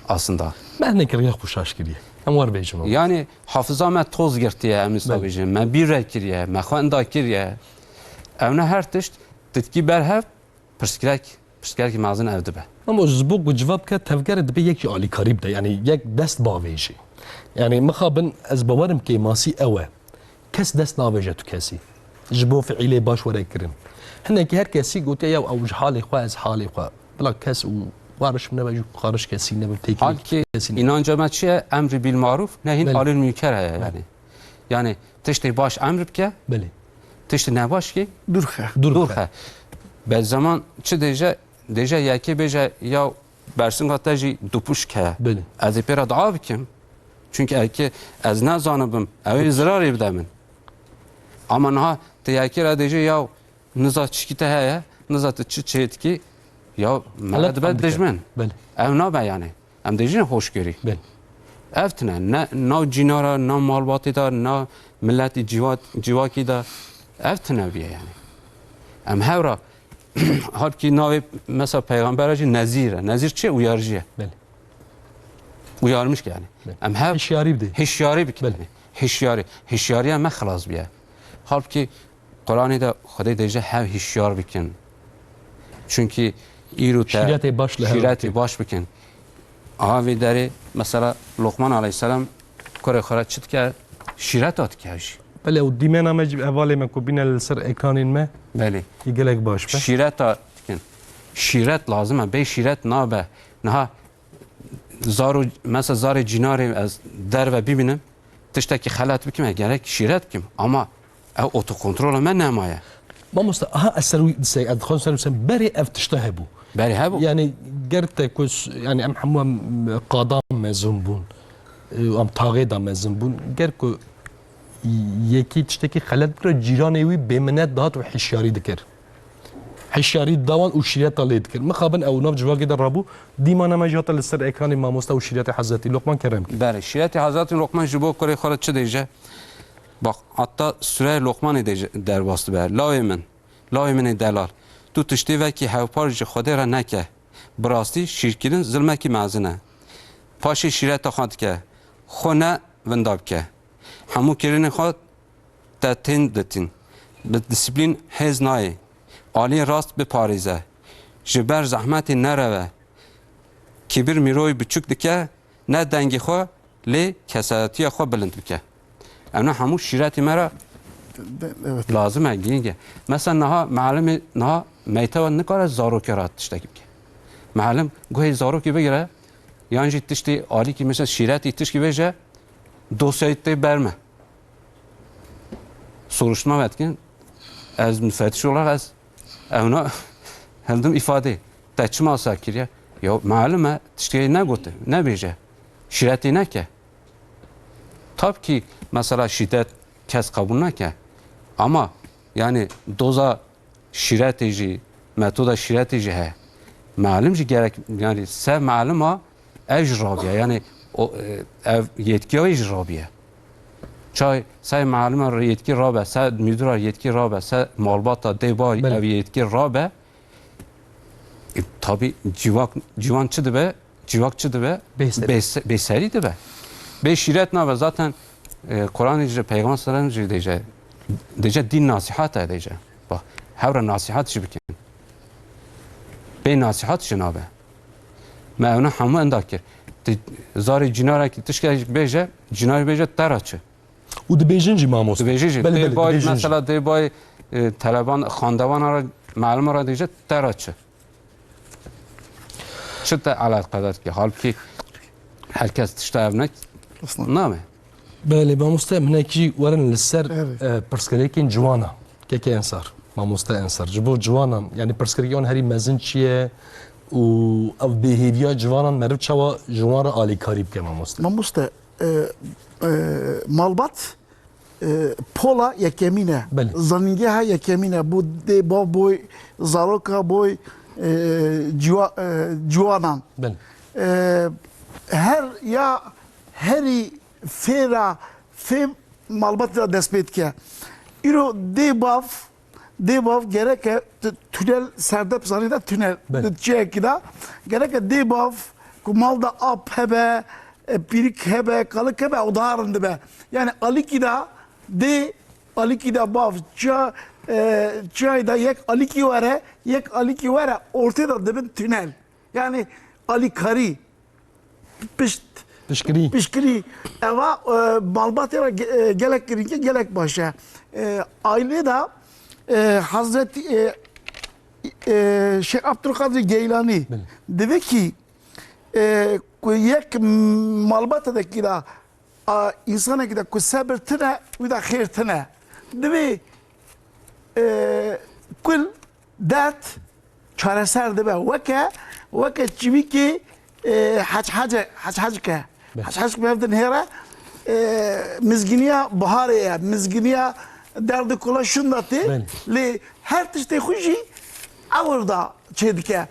aslında. Me hinekî rêya xwe şaş kiriye. Em wer bêjin o. Yani hafıza me toz girtiye, em wisa Belê. bêjin. Me bîr re kiriye, me xwenda kiriye. Ew ne her tişt ditkî berhev pirsgirek, pirsgirek mezin ev dibe. Ama ji bo ku civab ke tevgerê dibe yek jî alîkarî bide. Yani yek dest bavêjî. Yani mixabin ez bawerim kêmasî ew e. Kes dest navêje tu kesî. Ji bo fiîlê baş were kirin. Hinekî her kesî gotiye ya ew ji halê xwe, ez halê xwe. Bila kes û wariş min nebe, ji xariş kesî nebe, têkilî Halkî kesî nebe. Înanca me çi ye? Emrî bil maruf, nehîn Belê. anil münker heye Belê. yani. Yani tiştê baş emr bike, Belê. tiştê nebaş ki Dûr xe. Dûr dûr xe. xe. Be zaman çi dêje? Dêje yekê bêje ya bersinga te jî dupuşk heye. Belê. Ez ê pê re dua bikim. Çünkü eke ez nezanibim, ew ê zirarê bide min. Ama niha te yekê re dêje ya niza çikî te heye, niza tu çi çêdikî, ya me Helet dibe em dike. dijmin. Belê. Ev nabe yani. Em dê jî hoşgörî. Belê. Ev tine. Ne nav cînara, na malbatê de, na miletî cîwa-, cîwakî de. Ev tine viye yani. Em hewra, halkî navê mesela peygambera jî Nezîr e. Nezîr çi? Uyarıcı ye. Belê. Uyarmış yani. Belê. Em hev Hişyarî bidê. Hişyarî bikin. Belê. Hişyarî. Hişyariya me xilas biye. Halkî Quranê de Xwedê dêje hev hişyar bikin. Çünkü îro te Şîretê baş li hev şîretê bikin. baş bikin. Aha vê derê mesela Lokman aleyhisselam kurê xwe re çi dike? Şîreta dike jî. Belê, û dîmena me jî hevalê me ku bîne li ser ekranên me. Belê. Yê gelek baş be. Şîreta dikin. Şîret lazim e. Bê şîret nabe. Niha zaro, mesela zarê cînarê ez derve bibînim, tiştekî xelet bikim, e, gerek şîret bikim. Ama ev otokontrola me nemaye. Mamoste, aha, ez ser wî disey, ez dixwazim ser wî sem, berê ev tişta hebû. Berê hebû. Yani, ger te ku s-, yani, em hemû em qada mezin bûn, e, em taxê da mezin bûn. Ger ku yekî tiştekî xelet bikira, cîranê wî bêminet dihat û hişyarî dikir. Hişyarî dawan û şîreta lê dikir. Mixabin ew nav civakê de rabû, dîmana me jî hate li ser ekranê mamoste û şîretê Hezretî Lokman kerem kir. Berê, şîretê Hezretî Lokman ji bo kurê xwe re çi dêje? Bak, hatta Sûreya Lokmanê dêje, derbas dibe. Lawê min, lawê min ê delal. Tu tiştê vekî hewpar ji Xwedê re neke. Bi rastî şîrkirin zilmekî mezin e. Paşê şîreta xwe dike. Xwe ne winda bike. Hemû kirinên xwe te tên ditin. Bi disiplîn hêz nayê. Aliyê rast biparêze. Ji ber zehmetê nereve. Kibir miroyê biçûk dike, ne dengê xwe lê kesayetiya xwe bilind bike. Em ne hemû şîretê me re De-, evet. lazim e, girîng e. Mesela niha mealimê, niha meytewa nikare zarokê re tiştekî bike. Mealim guhê zarokê bigire, yan jî tiştê alîkî mesela şîretî tişkî bêje, dosyayê tê ber me. Soruşturma vedikin. Ez müfettiş olarak ez, ew na, Hildim îfadê. Te çima wisa kiriye? Ya melim e, tiştê negote, nebêje. Şîretê neke. Tabii ki mesela şîdet kes qebûl neke. Ama yani doza şîretê jî, metoda şîretê jî heye. Melim jî gerek, yani se melima ev jî rabiye. Yani o, e, ev yetkiya wê jî rabiye. Çay se melima yetkî rabe, se müdüra yetkî rabe, se malbata dê bay Belê. ev yetkî rabe. E, tabii civak, civan çi dibe? Civak çi dibe? Bêserî. Bêse-, bêserî dibe. Bê şîret nabe. Zaten, e, Kur'anê jî, Peygamber sallallahu aleyhi ve sellem jî dêje, dêje dîn nasihat e dêje. Bak, hevre nasihat jî bikin. Bê nasihat jî nabe. Me evna hemû enda kir. Ti zarê cînarekî tiştekî bêje, cînar bêje te ra çi? Û dibêjin jî mamoste. Dibêjin jî. Belê, Dê belê, bay, dibêjin jî. Mesela dê bay, e, teleban, xandevan ara, melim ara dêje te ra çi? Çi te eleqedar ki? Halbuki herkes tişta ev ne? Aslında. Name. Belê, mamoste, em hinekî werin li ser, Evet. e, pirsgirêkên ciwana. Keke Ensar, mamoste Ensar. Ji bo ciwanan, yani pirsgirêkê wan herî mezin çi ye û ev bêhêviya ciwanan meriv çawa ji wan re alîkarî bike, mamoste? Mamoste, e, e, malbat, e, pola yekemîn e. Belê. Zanîngeha yekemîn e. Bo dê, bav boy, zaroka boy, e, ciwa-, e, ciwanan. Belê. E, her ya herî fêra fêm malbatê de dest pê dike. Îro dê bav, dê bav gereke tu-, tunel serdep zanî de tunel. Belê. Di çiyekî de gereke dê bav ku mal de ap hebe, e, pîrik hebe, kalik hebe, ew daha rind dibe. Yani alîkî de dê, alîkî de bav, çiya, e, çiyayê de yek alîkî were, yek alîkî were, ortê de dibin tunel. Yani alîkarî. Pişt, Piştgirî. Piştgirî. Eva, e, malbatê re ge-, e, gelek girîng e, gelek baş e. E, ailê de, e, Hazretî, e, e, Şeyh Abdülkadir Geylani Belê. Divê ki, e, ku yek malbatê de ki de, a, insanekî de ku sebir tine, wî de xêr tine. Divê, e, kul dert çareser dibe. Weke, weke çivîkê, e, hec hece, hec hec ke. Be. Hec hec ke mevdin hêre, e, mizginiya biharê ye, mizginiya derdê kula şunda tê. Belê. Lê her tiştê xwe jî ewir da çêdike.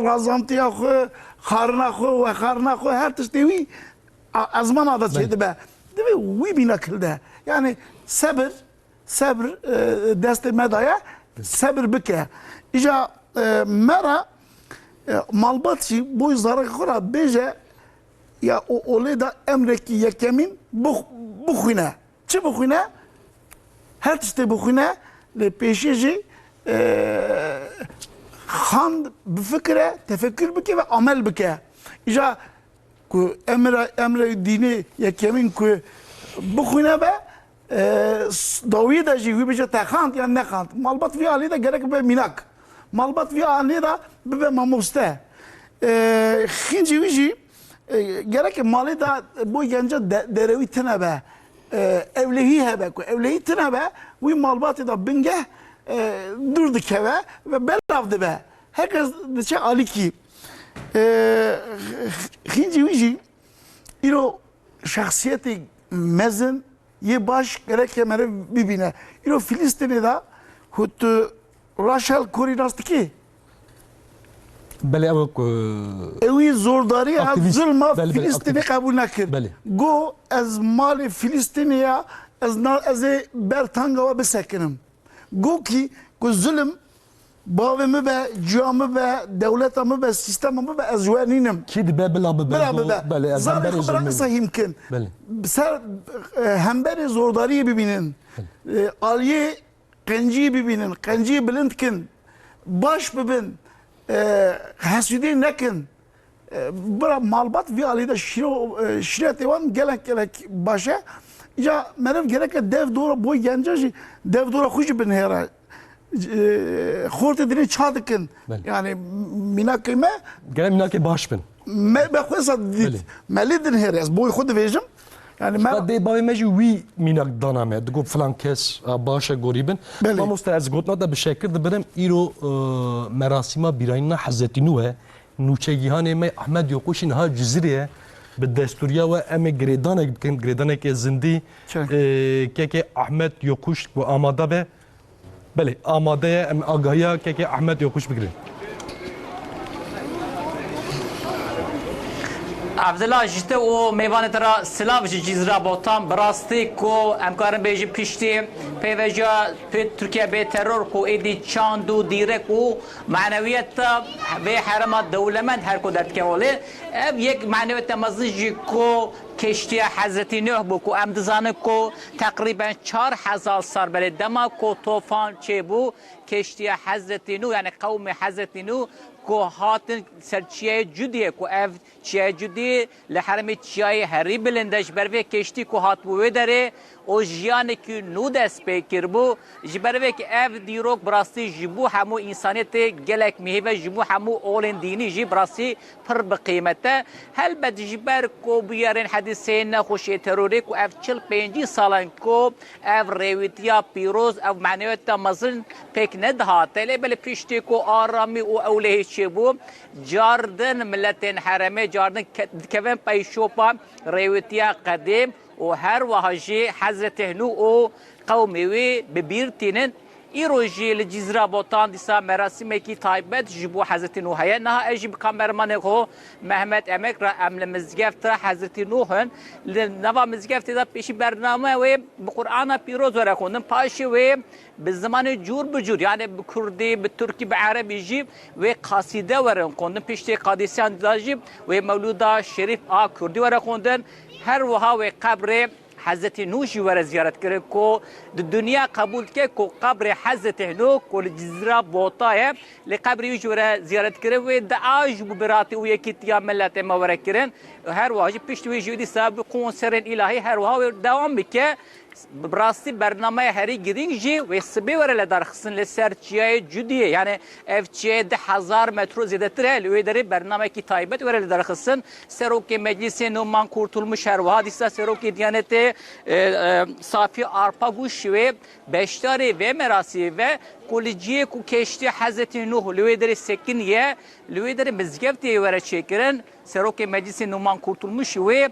Razantiya xwe, xarina xwe, wexarina xwe, her tiştê wî a-, ezmana da Belê. Çêdibe. Divê wî bîna kilde. Yani sebir, Sebir, e, destê me daye, sebir bike. Îja, e, me re, e, malbat jî boy zarek xwe re bêje, ya o olê de emrekî yekemîn bix-, bixwîne. Çi bixwîne? Her tiştê bixwîne, lê pêşî jî, e, xand bifikire, tefekkür bike ve amel bike. Îja ku emra, emrê dînê yekemîn ku bixwîne be, e, s-, dawiyê de jî wî bêje te xand yan nexand. Malbat vî alî de gerek be mînak. Malbat vî alî de bibe mamoste. E, xîncî wî jî, e, gerek malê de bo genca de-, derewî tine be. E, ewlehî hebe ku ewlehî tine be, wî malbatê de bingeh, e, dûr dikeve ve belav dibe. Her kes diçe alîkî. E, xîncî wî jî îro şexsiyetê mezin yê baş gereke meriv bibîne. Îro Filistînê de hû tu Rachel Corrie nas dikî? Belê, ew ku Ewî zordariya, aktivîst, zulma belê, belê, Filistînê aktivîst. Qebûl nekir. Belê. Go ez malê Filistînê ya, ez na-, ez ê ber tanga we bisekinim. Go kî ku zulm bavê min be, ciya min be, dewleta min be, sîstema min be, ez ji we nînim. Kî dibe bila bibe, Bila go, bibe. Belê, ez Zarê hemberê xwe bira zulmê qisa bim. Hîm kin. Belê. Ser, e, hemberê zordariyê bibînin. Belê. E, aliyê qenciyê bibînin, qenciyê bilind kin. Baş bibin. E, hesûdê nekin. E, bira malbat vî alî de şîro-, e, şîretê wan gelek gelek baş e. Îca meriv gereke dev dora boy genca jî dev dora xwe jî binihêre. E, xortê dinê ça dikin. Belê. Yani mînakê me Gerek mînakê baş bin. Me, me xwe sa dît. Belê. Me lê dinihêre. Ez boy xwe dibêjim. Yani me Dê bavê me jî wî mînak dana me. Digot filan kes, a, baş e, gorî bin. Belê. Mamoste, ez gotina te bi şekir dibirim. Îro, e, merasîma bîranîna Hezretî Nû e. Nûçegihanê me Ahmed Yokuş jî niha Cizîrê ye. Bi destûriya we em ê girêdanek bikin, girêdanekê zindî. Çi? E, kekê Ahmed Yokuş ku amade be. Belê, amade ye, em agahiya kekê Ahmed Yokuş bigirin. Evdila, ji te û mêvanê te re silav ji Cizîra Botan. Bi rastî ku em karin bêjin piştî pêvejiya pê Tirkiye bê teror ku êdî çand û dîrek û manewiyeta vê herêma dewlemend her ku derdikeve holê, ev yek manewiyeta mezin jî ku keştiya Hezretî Nuh bû ku em dizanin ku teqrîben çar hezar sal berê dema ku tofan çêbû, keştiya Hezretî Nû, yani qewmê Hezretî Nû ku hatin ser çiyayê Cudiyê, ku ev çiyayê Cudî li herêmê çiyayê herî bilind e, ji ber vê keştî ku hatibû wê derê û jiyanekî nû dest pê kiribû. Ji ber vê ki ev dîrok bi rastî ji bo hemû însaniyetê gelek mihîv e, ji bo hemû olên dînî jî bi rastî pir bi qîmet e. Helbet ji ber ku bûyerên hedîseyên nexweş ê terorê ku ev çil pêncî sal in ku ev rêwîtiya pîroz, ev manewiyeta mezin pêk nedihate. Lê belê piştî ku aramî û ewlehî çêbû, cardin miletên herêmê cardin ke-, dikevin pey şopa rêwîtiya qedîm û her wiha jî Hezretê Nû û qewmê wî bi bîr tînin. Îro jî li Cizîra Botan dîsa merasîmekî taybet ji bo Hezretî Nû heye. Niha ez jî bi kamermanê xwe Mehmet Emek re em li mizgefta Hezretî Nûh in. Li nava mizgeftê de pêşî bername wê bi Qur'ana pîroz were xwendin. Paşê wê bi zimanê cûr bi cûr, yani bi kurdî, bi tirkî, bi erebî jî wê qasîde werin xwendin. Piştê qadîsiyan de jî wê mewlûda şerîf a kurdî were xwendin. Her wiha wê qebrê Hezretî Nû jî were ziyaret kirin ku di dinya qebûl dike ku qebrê Hezretî Nû ku li Cizîra Bota ye, lê qebrê wî jî were ziyaret kirin. Wê dua ji bo biratî û yekîtiya miletê me were kirin. Her wiha jî pişt wê jî dîsa bi konserên îlahî her wiha wê dewam bike. Bi rastî bernameya herî girîng jî wê sibê were lidarxistin li ser çiyayê Cudiyê. Yani ev çiyayê du hezar metro zêdetir e. Li wê derê bernamekî taybet were lidarxistin. Serokê Meclîsê Numan Kurtulmuş her wiha dîsa Serokê Diyanetê, e, e, Safî Arpaguş wê beşdarê vê merasîmê ve ku li cihê ku keştî Hezretî Nuh li wê derê sekiniye, li wê derê mizgeftê were çêkirin. Serokê Meclîsê Numan Kurtulmuş wê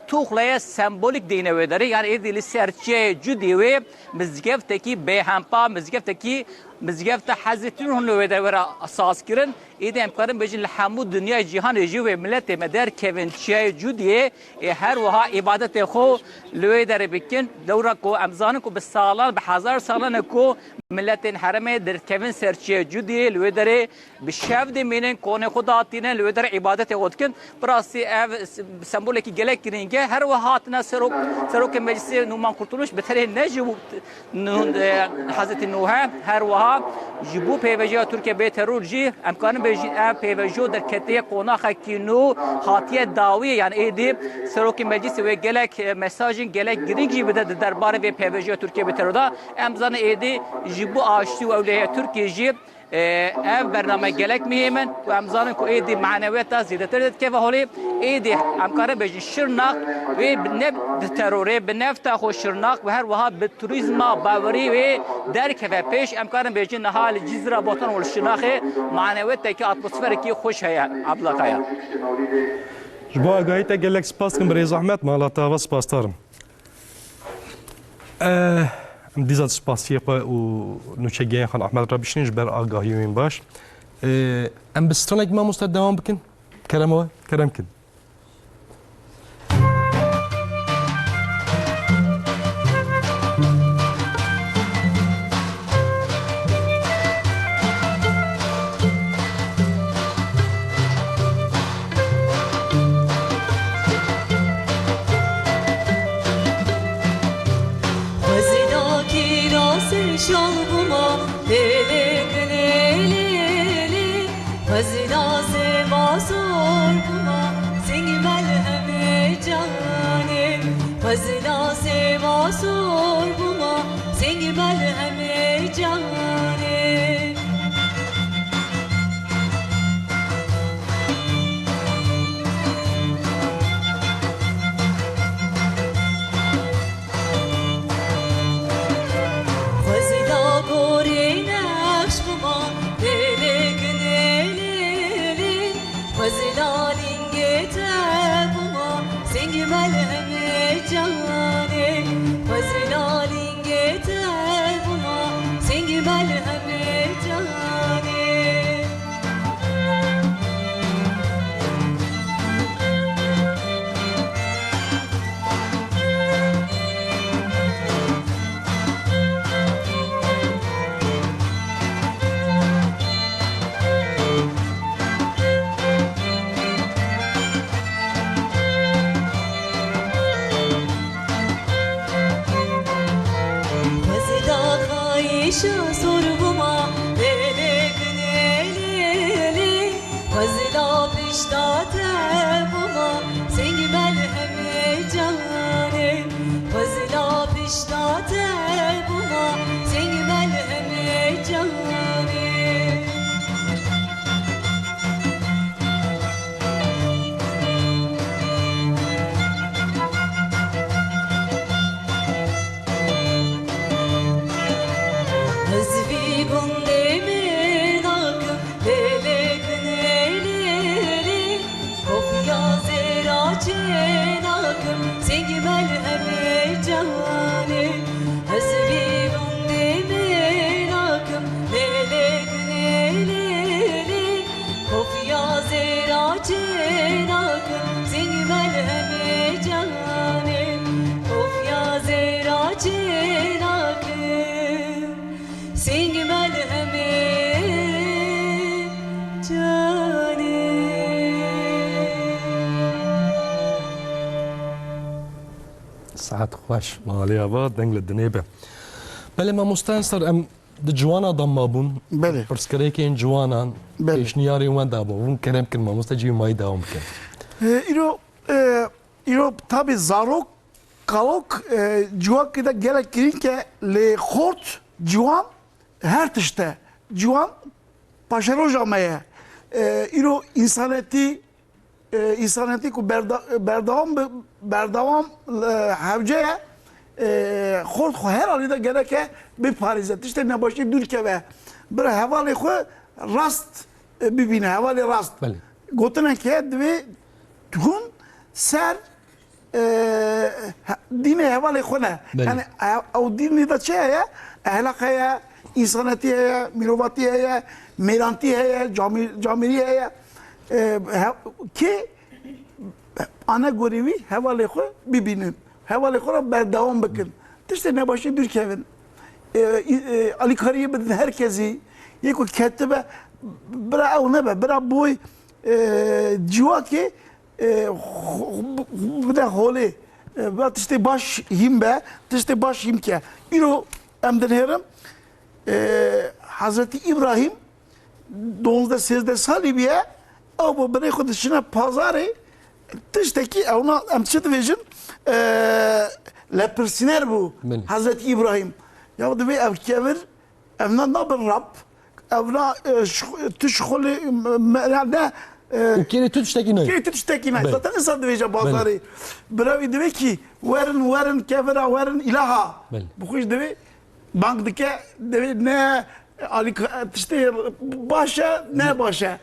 tuxleye sembolîk deyne wê derê. Yani êdî li ser çiyayê Cudî wê mizgeftekî bêhempa, mizgeftekî, mizgefta Hezretî Nuh li wê derê were saz kirin. Êdî em karin bêjin li hemû dinyayê cîhanê jî wê miletê me derkevin çiyayê Cudiyê, ê her wiha îbadetê xwe li wê derê bikin. Lewra ku em zanin ku bi salan, bi hezar salan e ku miletên herêmê derkevin ser çiyayê Cudiyê, li wê derê bi şev dimînin, konê xwe datînin, li wê derê îbadetê xwe dikin. Bi rastî ev s-, sembolekî gelek girîng e. Her wiha hatine serok, serokê Meclîsê Numan Kurtuluş bi tenê ne ji Nû-, e, Hezretî Nûhe, her wiha ji bo pêvejiya Tirkiye bê teror jî em karin bêjin ev pêvejiyo derketiye qonaxekî nû hatiye dawiyê, yani êdî Serokê Meclîsê wê gelek, e, mesajên gelek girîng jî bide di derbarê vê pêvejiya Tirkiye bê teror de. Em zanin êdî ji bo aştî û ewlehiya Tirkiye jî, e, ev bername gelek muhîm in û em zanin ku êdî manewiyeta zêdetir dikeve holê. Êdî em karin bêjin Şirnax wê bi ne bi terorê, bi nefta xwe Şirnax û her wiha bi turîzma bawerî wê derkeve pêş. Em karin bêjin niha li Cizîra Botan û li Şirnaxê manewiyetekî, atmosferekî xweş heye. Abdullah Kaya. Ji bo agahî te gelek spas dikim birêz Ahmet, mala te ava spasdar im. Eh, em dîsa spasiyê xwe û nûçegiyên Xan Ahmed re bişînin ji ber agahiyên baş. Eh, em bi stranek mamoste dewam bikin. Kerem we, kerem kin. Xwezîna kîra ser şalbûma, lê lê lê lê lê. Xwezîna zêma zor bûma, Bûma seng melhemê canê, xwezila pişta te bûma seng melhemê canê. Ez vî gundê me nakim, lê lê gunê lê lê. Kopya zêra çê nakim, seng melhemê canê. Ez vî gundê me nakim, lê lê gunê lê lê. Kopya zêra çê nakim, seng melhemê canê. Kopya zêra çê nakim, seng melhemê canê. Saet xweş, malê ava deng li dinê be. Belê mamoste Ensar, em di ciwana de mabûn. Belê. Pirsgirêkên ciwanan, Belê. pêşniyarên we dabûn. Hûn kerem kin mamoste cî mayî dewam bikin. E, îro, e, îro tabî zarok, kalok, e, civakê de gelek girîng e, lê xort, ciwan her tişt e. Ciwan paşeroja me ye. E, îro însanetî, e, însanetî ku berda-, berdewam bi, berdewam, e, hewce ye, e, xort xwe her alî de gereke biparêze. Tiştê nebaşî dûr keve. Bira hevalê xwe rast, e, bibîne, hevalê rast. Belê. Gotinek heye divê hûn ser, e, he-, dînê hevalê xwe ne. Belê. Yani, e, ew dînê de çi heye? Ehlaq heye, însanetî heye, mirovatî heye, mêrantî heye, camî-, camîrî heye. E, he-, kê anegorî wî hevalê xwe bibînin. Hevalê xwe re berdewam bikin. Tiştê nebaşî dûr kevin. E, e, alîkariyê bidin her kesî. Yê ku ketibe, bira ew nebe, bira boy, e, civakê, e, xo-, xo-, bide holê. E, bira tiştê baş hîn be, tiştê baş hîn ke. Îro em dinêrin, e, Hezretî Îbrahîm, duwazdeh sêzdeh salî bûye, ew bi birê xwe diçine pazarê, tiştekî ewna em çi dibêjin, e, lepirsîner bû Belê. Hezretî Îbrahîm. Ya divê ev kevir, ev na-, nabin Rab, ev na, e, ş-, tu şixulê me, me, ya ne, e, Û kêrê tu tiştekî nayê. Kêrê tu tiştekî nayê. Belê. Zaten insan dibêje Belê. Bazarê. Bira wî divê kî, werin, werin, kevira, werin, îlaha. Belê. Bi xwe jî divê, bang dike, divê ne, Alî ka-, tiştê baş e, ne baş e.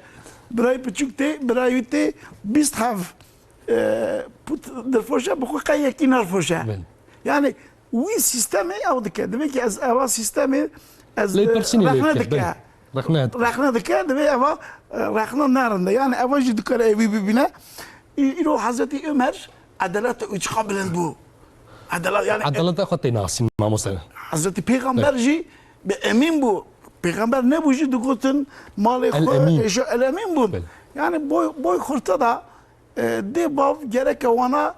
Birayê piçûk tê, birayê wî tê bîst hev, e, pût dirfoş e, bi xwe qey yekî nerfoş e. Belê. Yani wî sîstemê ew dike. Divê ki ez eva sîstemê ez, Lê e, pirsînê lê rexne bike, dike. Belê. Rexne dike. Rexne dike, divê eva, e, rexne nerinde. Yani eva jî dikare evî bibîne. Î-, îro Hezretî Ömer edaleta wî çiqa bilind bû. Edalet, yani, Edaleta xwe tê nasîn mamoste. Hezretî Pêxember Belê. Jî bi emîn bû. Pêxember nebû jî digotin malê El xwe Emîn. Êşa El Emîn bûn. Belê. Yani boy, boy xurte da, e, dê bav gereke wana,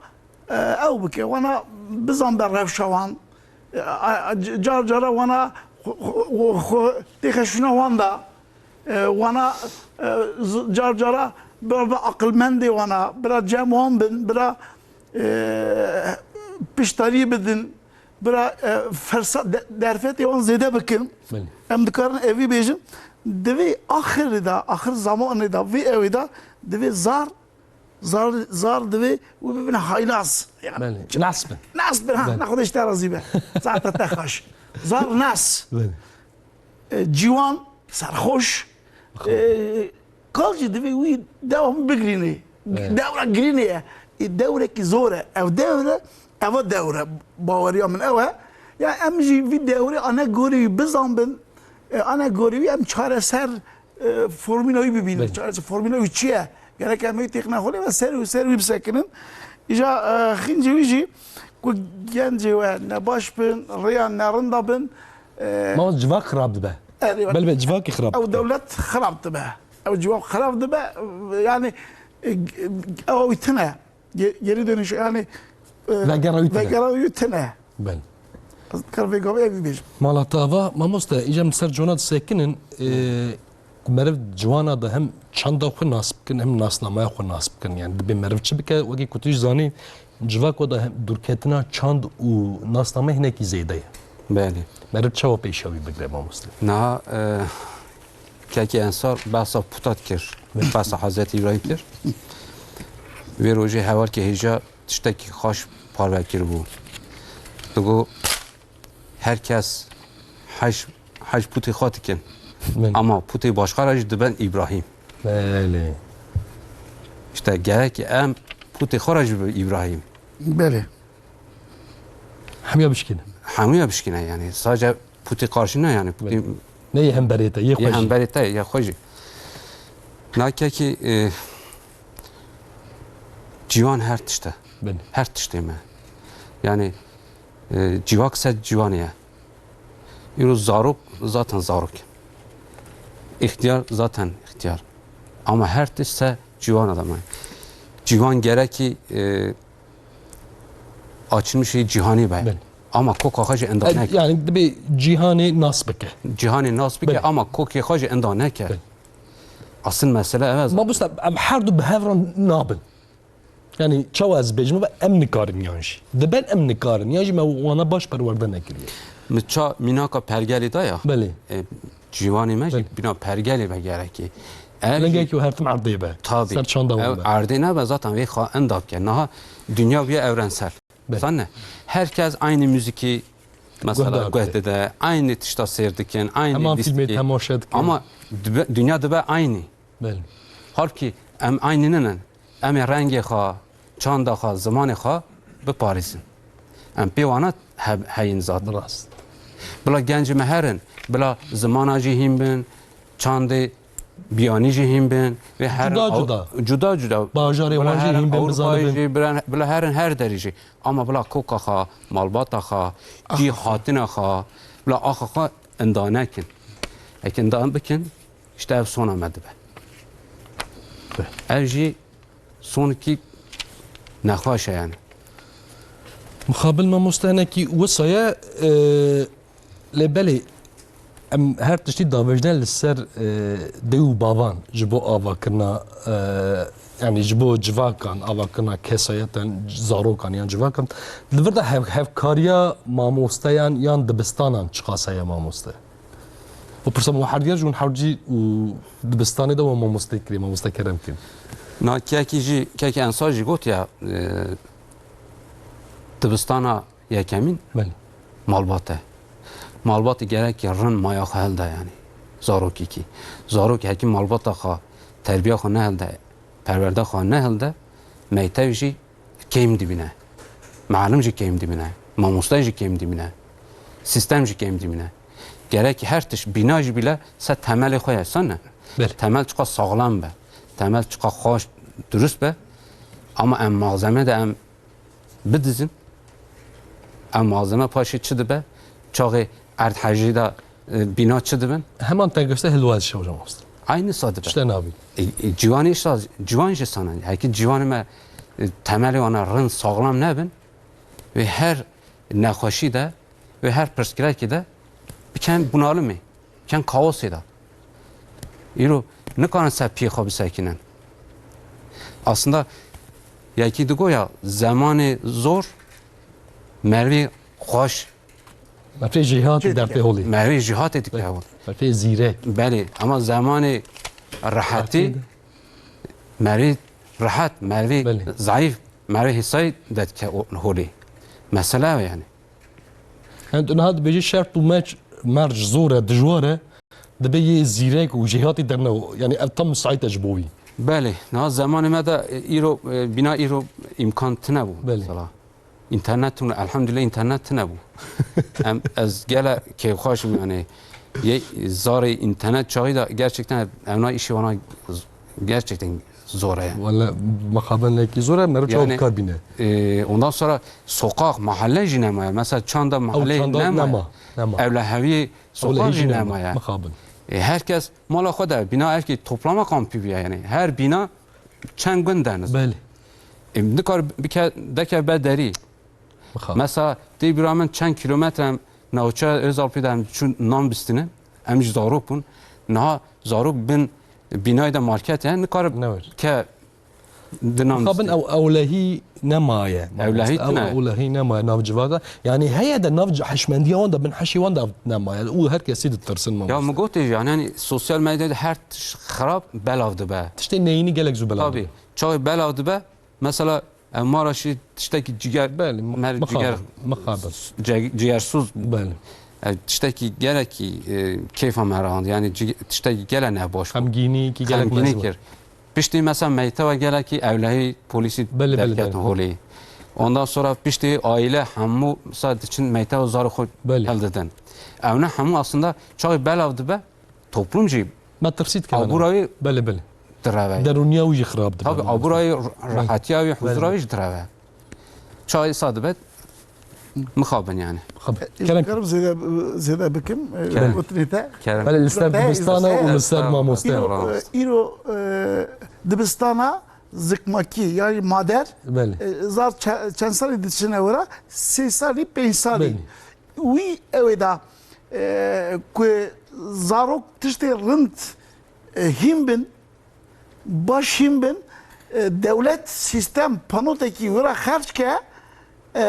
e, ew bike. Wana bizan be rewşa wan. E, a, a, c-, car cara wana xwe, xwe, xwe, xwe têxe şûna wan da. E, wana, e, z-, car cara bira, bira aqilmendê wana, bira cem wan bin, bira, e, piştarî bidin, bira, e, fersa-, de-, derfetê wan zêde bikin. Belê. Em dikarin evî bêjin. Divê axirê de, axir zamanê de, vê ewê de divê zar, zar, zar divê û bibin haylaz. Yani, Belê. Nas bin. Nas bin, ha, Belê. Nexwe de ji te razî be. Saeta te xweş. Zar nas. Belê. E, ciwan, serxweş, Xwe. E, kal jî divê wî dewa min bigirînê. Evet. Dewra girînê ye. E, dewrekî zor e. Ev dewre, eva dewre. Baweriya min ew e. Ya em jî vî dewrê anegorî wî bizanbin. E, anegorî wî em çareser, e, formîla wî bibînin. Belê. Çareser formîla wî çi ye? Gerek em wî têxine xwe lê ve ser û ser wî bisekinin. Îja, e, xîncê wî jî ku gencê we nebaş bin, rêya nerinda bin, e, Ma civak xirab dibe. Erê, Belê, civakî xirab ew dibe. Dewlet xirab dibe. Ew civak xirab dibe. Yani, e, ew wî tine. Ge-, geri dönüş, yani, e, Vegera wî tine. Vegera wî tine. Belê. Ez dikar vê gavê ev bibêjim. Mala te ava, mamoste, îca em ser cona disekinin, e, ku meriv ciwana de hem çanda xwe nas bikin, hem nasnameya xwe nas bikin. Yani dibê meriv çi bike, wekî ku tu jî zanî, civaka de hem dûrketina çand û nasname hinekî zêde ye. Belê. Meriv çawa pêşiya wî bigire, mamoste? Niha, e, kekê Ensar behsa puta dikir, behsa Hezretî Îbrahîm kir. Vê rojê hevalkê hêja tiştekî xweş parve kiribû. Digo, her kes hej, hej pûtê xwe dikin. Belê. Ama pûtê başqa re jî diben Îbrahîm. Belê. İşte gerek em pûtê xwe re jî bi Îbrahîm. Belê. Hemiya bişkîne. Hemiya bişkîne yani. Sadece pûtê karşî ne yani. Pûtê... Belê. Ne yê hemberê te, yê xwe jî. Yê hemberê te, yê xwe jî. Na kekî, e, ciwan her tişt e. Belê. Her tiştê me. Yani, e, civak ser ciwanê ye. Îro zarok zaten zarok. İhtiyar zaten ihtiyar. Ama her tişt ser ciwana da me. Ciwan gerekî, e, açılmış cîhanê be. Belê. Ama koka xwe jî enda neke. Yani dibê cîhanê nas bike. Cîhanê nas bike, belê, ama kokê xwe jî enda neke. Belê. Asıl mesele ev e. Mamoste, em her du bi hev re nabin. Yani çawa ez bêjim, em nikarin yan jî. Diben em nikarin, yan jî me wana baş perwerde nekiriye. Mi ça mînaka pergelê da ya. Belê. E, ciwanê me jî, belê, bîna pergelê be gerekî. Ev jî... Lingekî û her tim erdê be. Tabii. Ser çanda wan be. Ev erdê nebe zaten vê xwe enda bike. Niha dinya bûye evrensel. Belê. Zane, herkes aynı müzikî mesela guh dide, aynı tişta seyr dikin, aynı... Heman filmê temaşe dikin. Ama dibe, dinya dibe aynı. Belê. Halbuki em aynı ninin. Em ê rengê xwe, çanda xwe, zimanê xwe biparêzin. Em pê wana he-, heyîn zaten. Rast. Bila gencê me herin, bila zimana jî hîn bin, çandê biyanî jî hîn bin, ve herin cuda cuda. Cuda cuda. Bajarê wan jî hîn bin, bizanibin. Ewropayê jî, bila, bila herin her derî jî. Ama bila koka xwe, malbata xwe, cî hatina xwe, bila axa xwe inda nekin. Eke inda bikin, işte ev sona me dibe. Ev jî sonekî nexweş e yani. Mixabin mamoste hinekî wisa ye, e, lê belê em her tiştî davêjne li ser, e, dê û bavan ji bo avakirina, e, yani ji bo civakan, avakirina kesayeten, zarokan yan civakan. Li vir de hev-, hevkariya mamosteyan yan dibistanan çiqas heye mamoste? Û pirsa me her diya ji hûn hewcî û dibistanê de we mamoste kirê, mamoste kerem kin. Na kekî jî, kekî Ensar jî got ya, e, dibistana yekemîn, belê, malbat e. Malbatî gerekî rind maya xwe hilde yani. Zarokî kî. Zarokî hekî malbata xwe, terbiya xwe nehilde, perwerde xwe nehilde, meytev jî kêm dibîne. Mealim jî kêm dibîne. Mamoste jî kêm dibîne. Sîstem jî kêm dibîne. Gerek her tişt bîna jî bile ser temelê xwe ye, sane. Belê. Temel çiqa saxlem be. Temel çiqa xweş, durust be. Ama em malzeme de em bidizin. Ev malzeme paşê çi dibe? Çaxê erdhejî de, e, bîna çi dibin? Heman tengişte hilwazişe hocam, aslında. Aynı sa dibe. İşte nabî. E, e, ciwanê işte, ciwan jî sana. Hekî ciwanê me, e, temelê wana rind saxlam nebin ve her nexweşî de ve her pirsgirêkê de biken bunalimê. Ken kaosê de. Îro nikarin ser piyê xwe bisekinin. Aslında yekî digo ya, zemanê zor, mervê xweş. Mervê jêhatê dertê holê. Mervê jêhatê dike holê. Mervê zîrek. Belê, ama zemanê rehetî, rehetî de, mervê rehet, mervê, belê, zayıf, mervê hêsayî derdike holê. Mesele ew e yani. Hem tu niha dibêjî şert û meç, merc zor e, dijwar e, dibe yê zîrek û jêhatî derne, yani ev tam misaît e ji bo wî. Belê, niha zemanê me de, e, îro, e, bîna îro îmkan tine bû. Belê. Mesela. Înternet tune, elhamdülillah înternet tine bû. Em, ez gele kêfxweş im, yani, yê zarê înternet çaxî de gerçekten evna îşê wana z-, gerçekten zor e. Wele, mexabenekî zor e, meriv çawa, yani, bikar bîne. E, ondan sonra sokak, mahalle jî nemaye. Mesela çanda mahalle nemaye. Nema, nema. Ewleheviyê sokak jî nemaye. Mexabin. E, herkes mala xwe de, bîna evkî toplama kampî bûye yani. Her bîna çend gund deniz. Belê. E, nikar bike, deke be derî. Mixabin. Mesela, tê bîra min çend kîlometre em navçeya Özalpê de em çûn nan bistînin. Em ji zarok bûn. Niha zarok bin bînayê de malkete nikare Ne were. ke di nav Mixabin mistirê. ew ewlehî nemaye. Ewlehî Ew tune. ewlehî nemaye nav civaka. Yani heye de nav ci-, hişmendiya wan de bin hişê wan de ev nemaye. Û her kesî ditirsin mamoste. Ya min gotê jî, yani, yani sosyal medyada her tişt xirab belav dibe. Tiştê neyînî gelek zû belav Tabii. dibe. Çaxê belav dibe, mesela, ev Maraşî tiştekî ciger, Belê, mi-, mer-, mixabin, ciger, mixabin. ce-, cigersûz bû. Belê. Ev tiştekî gelekî, e, keyfa me re hand. Yani cige-, tiştekî gele nebaş bû. Xemgînî ki gelek Xemgînî mezin. kir. Piştî mesela meytewa gelekî ewlehî polîsî Belê, belê, derketin belê. holê. Ondan sonra piştî aile hemû mesela diçin meytewa zarê xwe Belê. hildidin. Ew ne hemû aslında çaxê belav dibe, toplum jî Me tirsî dikeve. Abûra wî Belê, belê. direve. Derûniya wî jî xirab dibe. Tabii, abûra wî, Belê. rehetiya wî, Belê. huzura wî jî direve. Çaxê sa dibe, mixabin yani. Xab-, Ez Kerem. dikarim zêde, zêde bikim, e, Kerem. gotinê te. Kerem. Belê, li ser Te dibistana û li ser Estağfurullah. mamoste. Îro, e, îro, e, dibistana zikmakî, yani mader, Belê. e, zar çe-, çend salî diçine wira, sê salî, pênc salî. Belê. Wî ew ê da, e, ku zarok tiştê rind, e, hîn bin, baş hîn bin, e, dewlet sîstem panotekî wira xerc ke, e,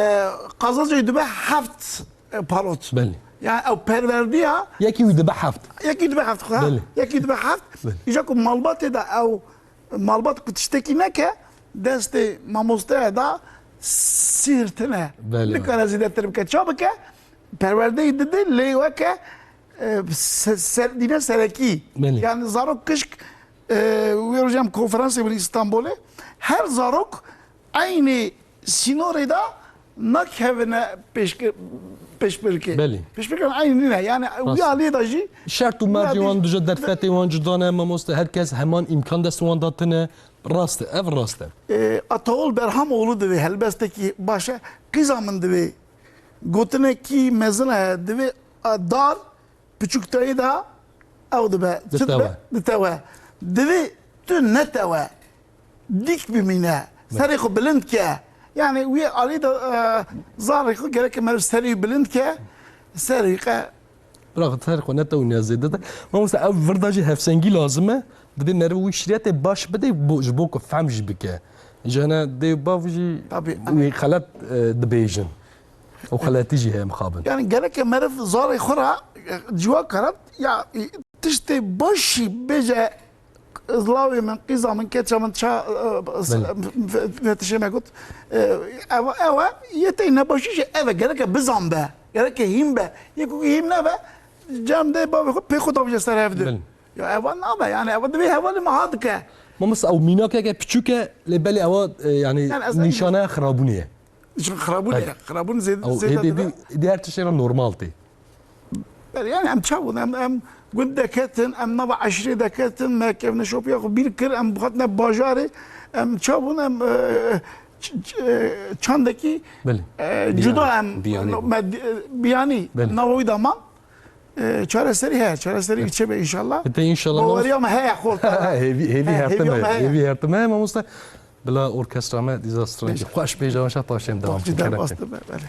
qazancê wî dibe heft, e, parot. Belê. Yani ew perwerdiya Yekî wî dibe heft. Yekî dibe heft, ha? Belê. Yekî dibe heft. Belê. Îja ku malbatê de ew malbat ku tiştekî neke, destê mamosteya da sîr tine. Belê. Nikare zêdetir bike. Ça bike? Perwerdeyî dide lê weke, e, se-, ser-, dîne serekî. Belê. Yani zarok kişk, e, wê rojê em konferansê bûn Îstanbulê. Her zarok eynî sînorê de nakevine pêşke-, pêşbirkê. Belê. Pêşbirkan eynî nîne. Yani Rast. wî aliyê de jî Şert û wî mercê aliyê wan duca derfetê wan cuda ne, mamoste, her kes heman îmkan dest wan de tine. Rast e, ev rast e. E, Ataol Berhamoğlu divê helbestekî baş e. Qîza min divê gotinekî mezin e, divê, e, dar piçûktayî de ew dibe. Çi Ditewe. dibe? Ditewe. Divê tu netewe. Dîk bimîne. Belê. Serê xwe bilind ke. Yani wî alî de, e, zarê xwe gereke meriv serê wî bilind ke. Serê wî qe Bira xwe ser xwe netew niya zêde de. Mamoste, ev virda jî hevsengî lazim e. Divê meriv wî şiriyetê baş bidê bo-, ji bo ku fehm jî bike. Ji hene dê û bav jî Tabii, wî xelet, e, dibêjin. Ew xeletî jî heye mixabin. Yani gereke meriv zarê xwe ra, e, ciwa karat ya, e, tiştê baş jî bêje, zilawê min, qîza min, keça min ça, e, s-, Belê. e, ve-, vetişê me got. E, ev, ew e, yê tey nebaşî jî ev e, gereke bizan be, gereke hîn be. Yê ku hîn nebe, cem dê bavê xwe pê xwe davêje ser hev de. Belê. Ya ev nabe, yani ev divê hevalê me ha dike. Mamoste, ew mînakeke piçûk e, lê belê ewa, e, yani Yani ez nîşaneya xirabûnê ye. Ji xirabûnê Belê. ye. Xirabûn zêde, Ew zêde hêdî dibe. dî, dî her tiştê re normal tê. Belê, yani em çawa bûn? Em, em gund deketin, em nava eşîrê deketin, me kevneşopiya xwe bîr kir, em xetine bajarê, em çawa bûn? Em, e, ç-, ç-, e, çandekî, Belê. e, Biyanî. cuda em, Biyanî. me, e, biyanî Belê. nava wî de man. E, çareserî heye, çareserî Belê. çêbe inşallah. Te inşallah Baweriya me heye xorta. Hêvî, hêvî He, hertime, hêviya me heye. hêvî hertime, mamoste. Bila orkestra me dîza stranekî Bêje. xweş bêje, şa tavşên devam Tavşî bikin. Kerem derbas bike. dibe, belê.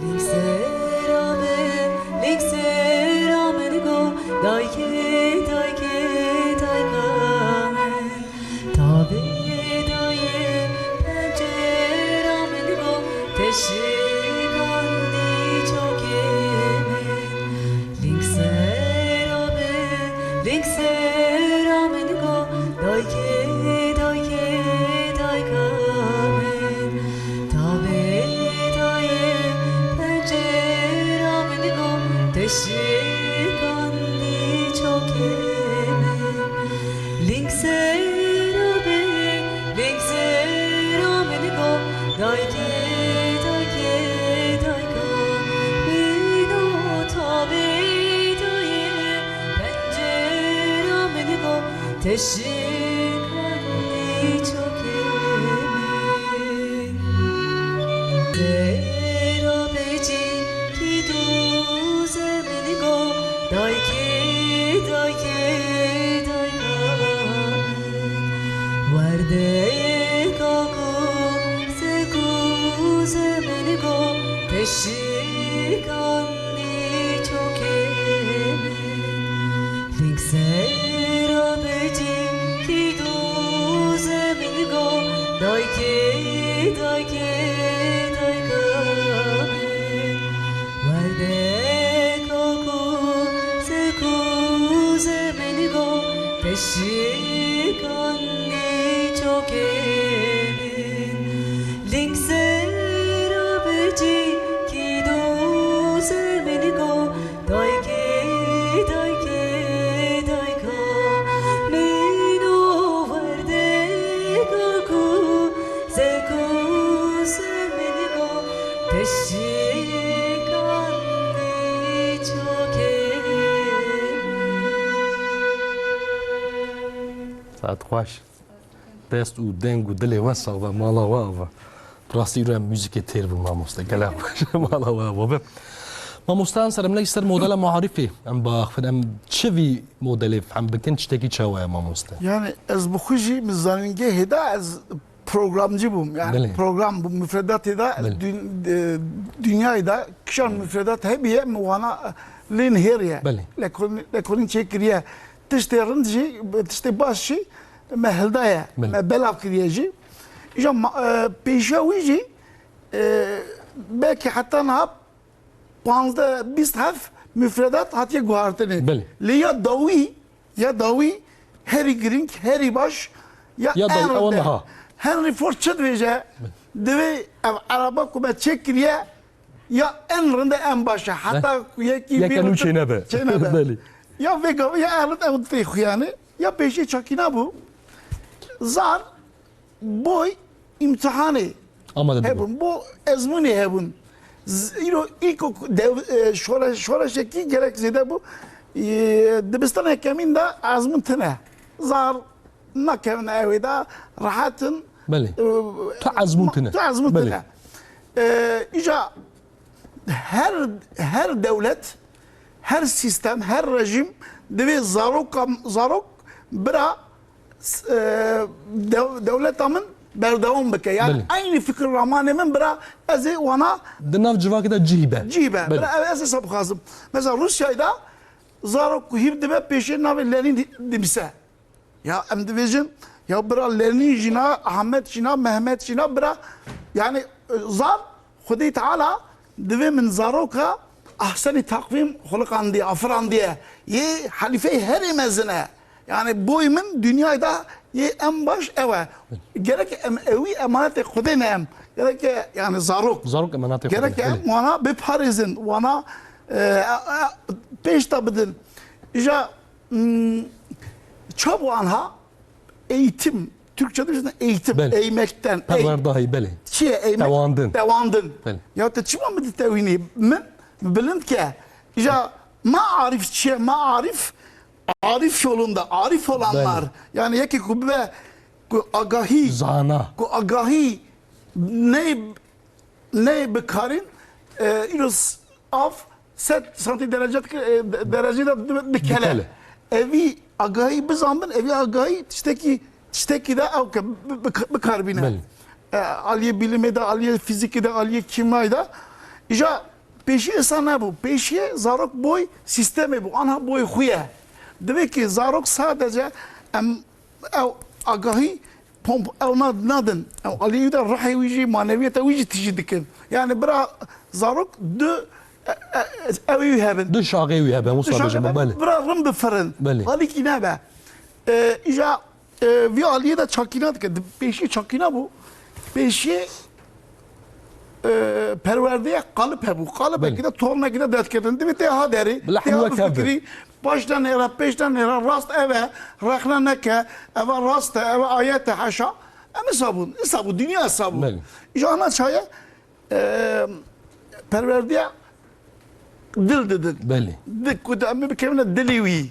Lîksera min, lîksera min go, dayke, dayke, dayka min. Tavê dayê pencera min go, teşikan dî çokê min. Lîksera min, lîksera min go, dayke, dayke, dayka min. Tavê dayê pencera min go, teşikan dî çokê min. Lîksera min, lîksera min go, dayke, dayke, dayka min. Bîno tavê dayê Şikanî çokê min, dera becî kî dûze min go, daykê, daykê, dayka min. Werdeka ku se ku ze min go, te şikanî çokê min. Lîng sera becî kî dûze min go, daykê, daykê, dayka min. Werdeka ku se ku ze min go, te şikanî çokê min. Lîng sera becî kî dûze min go, daykê, daykê, dayka min o werdeka ku ze ku ze min go, te şikanî çokê min. Saet xweş. Dest û deng û dilê we sax be, mala we ava. Rastî re muzîkê têr bû mamoste. Gelek xweş. Mala we ava be. Mamoste, em ser em ley ser modela muarifê em biaxivin. Em çi vî modelê fehm bikin, tiştekî çawa ye mamoste? Yani ez bi xwe jî min zanîngehê de ez programcî bûm. Yani Belê. Program bû, mufredatê de Belê. Dün-, e, dünyayê de kişan mufredat hebiye min wana lê nihêriye. Belê. Lekolîn, lekolîn çêkiriye. Tiştê rind jî, tiştê baş jî me hildaye, Belê. Me belav kiriye jî. Îja ma-, e, pêşiya wî jî, e, belkî heta niha panzdeh bîst heft mufredat hatiye guhartinê. Belê. Lê ya dawî, ya dawî herî girîng, herî baş, ya Ya dawî, en ew rinde. Niha. Henry Ford çi dibêje? Belê. Divê ev ereba ku me çêkiriye, ya en rinde en baş e. Heta ku yekî Yeke vî nû rinde çênebe. Çênebe. Belê. Ya vê gavê ya en rind ew tê xuyanê, ya pêşî çakîna bû. Zar boy îmtihanê Amade dibû. Hebûn. Bo ezmûnê hebûn. Z-, îro îlkok dev-, e, şore-, şoreşekî gelek zêde bû. E, dibistana yekemîn de ezmûn tune. Zar nakevin ewê de rehet in. Belê. E, Tu ezmûn ma-, tune. Tu ezmûn Belê. Tune. E, îja her, her dewlet, her sîstem, her rejîm divê zaroka, zarok bira s-, e, dew-, dewleta min berdewam bike. Yani Belê. Aynı fikir ramanê min bira ez ê wana Di nav civakê de cihî be. Cihî be. Belê. Bira ev ez hesab xwazim. Mesela Rusyayê de zarok ku hîv dibe pêşê navê Lenin dinivîse. Ya em dibêjin, ya bira Lenîn jîna, Ahmet jîna, Mehmet jîna, bira, yani, e, zar, Xwedê Teala divê min zaroka ahsenî taqvîm xuliqandiye, afirandiye. Yê helîfeyê herê mezin e. Yani boy min dinyayê de yê em baş ew e. Gerek em ewî emanetê Xwedê ne em. Gerek e, yani zarok. Zarok emanetê Xwedê Gerek ne, e em belê. Wana biparêzin, wana, e, e, e, pêş de bidin. Îja Hmm, çabu anha eğitim, Türkçe'de işte eğitim, Belê. Eğmekten, eğ-, Perwerdahî, belê. Çi ye eğmek? Tewandin. Tewandin. Belê. Ya te çima min ditewînî? Min bilind ke. Ya maarif çi ye? Maarif, arif yolunda, arif olanlar. Belê. Yani yekî ku bibe, ku agahî, Zana. Ku agahî ne ney bikarîn, e, îro s-, av sed santî derece, e, de-, derecê de di-, dikele. Dikele. Evî agahî bizanbin, evî agahî tiştekî, tiştekî de ew ke bi-, bi-, bikarbîne. Belê. E, aliyê bilimê de, aliyê fîzîkê de, aliyê kîmayê de. Îja pêşî insan nebû. Pêşiyê zarok boy sîstemê bû. Anha boy xwe ye. Divê ki zarok sadece em ew agahî pomp ew na-, nadin. Ew aliyê wî de ruhê wî jî, maneviyeta wî jî tijî dikin. Yani bira zarok du, e, e, ewî wî hebin. Du şaxê wî hebe, wisa bêjin, belê. Bira rin bifirin. Belê. Xalîkî nebe. E, îja, e, vî aliyê de çakîna dike. Di-, pêşî çakîna bû. Pêşî e, perwerdeye qalip hebû. Qalibekî Belê. De tornekî de derdikirin. Divê tê ha derê, Bila tê ha hemû wek hev bin. Bifikirî, paş de nêre, pêş de nêre, rast ev e, rexne neke, eva rast e, eva ayet e, heşa. Em isa bûn, isa bû, dinya isa bû. Belê. Ji ana çaye, e, perwerdeye dil didin. Belê. Di ku de em bikevine dilê wî.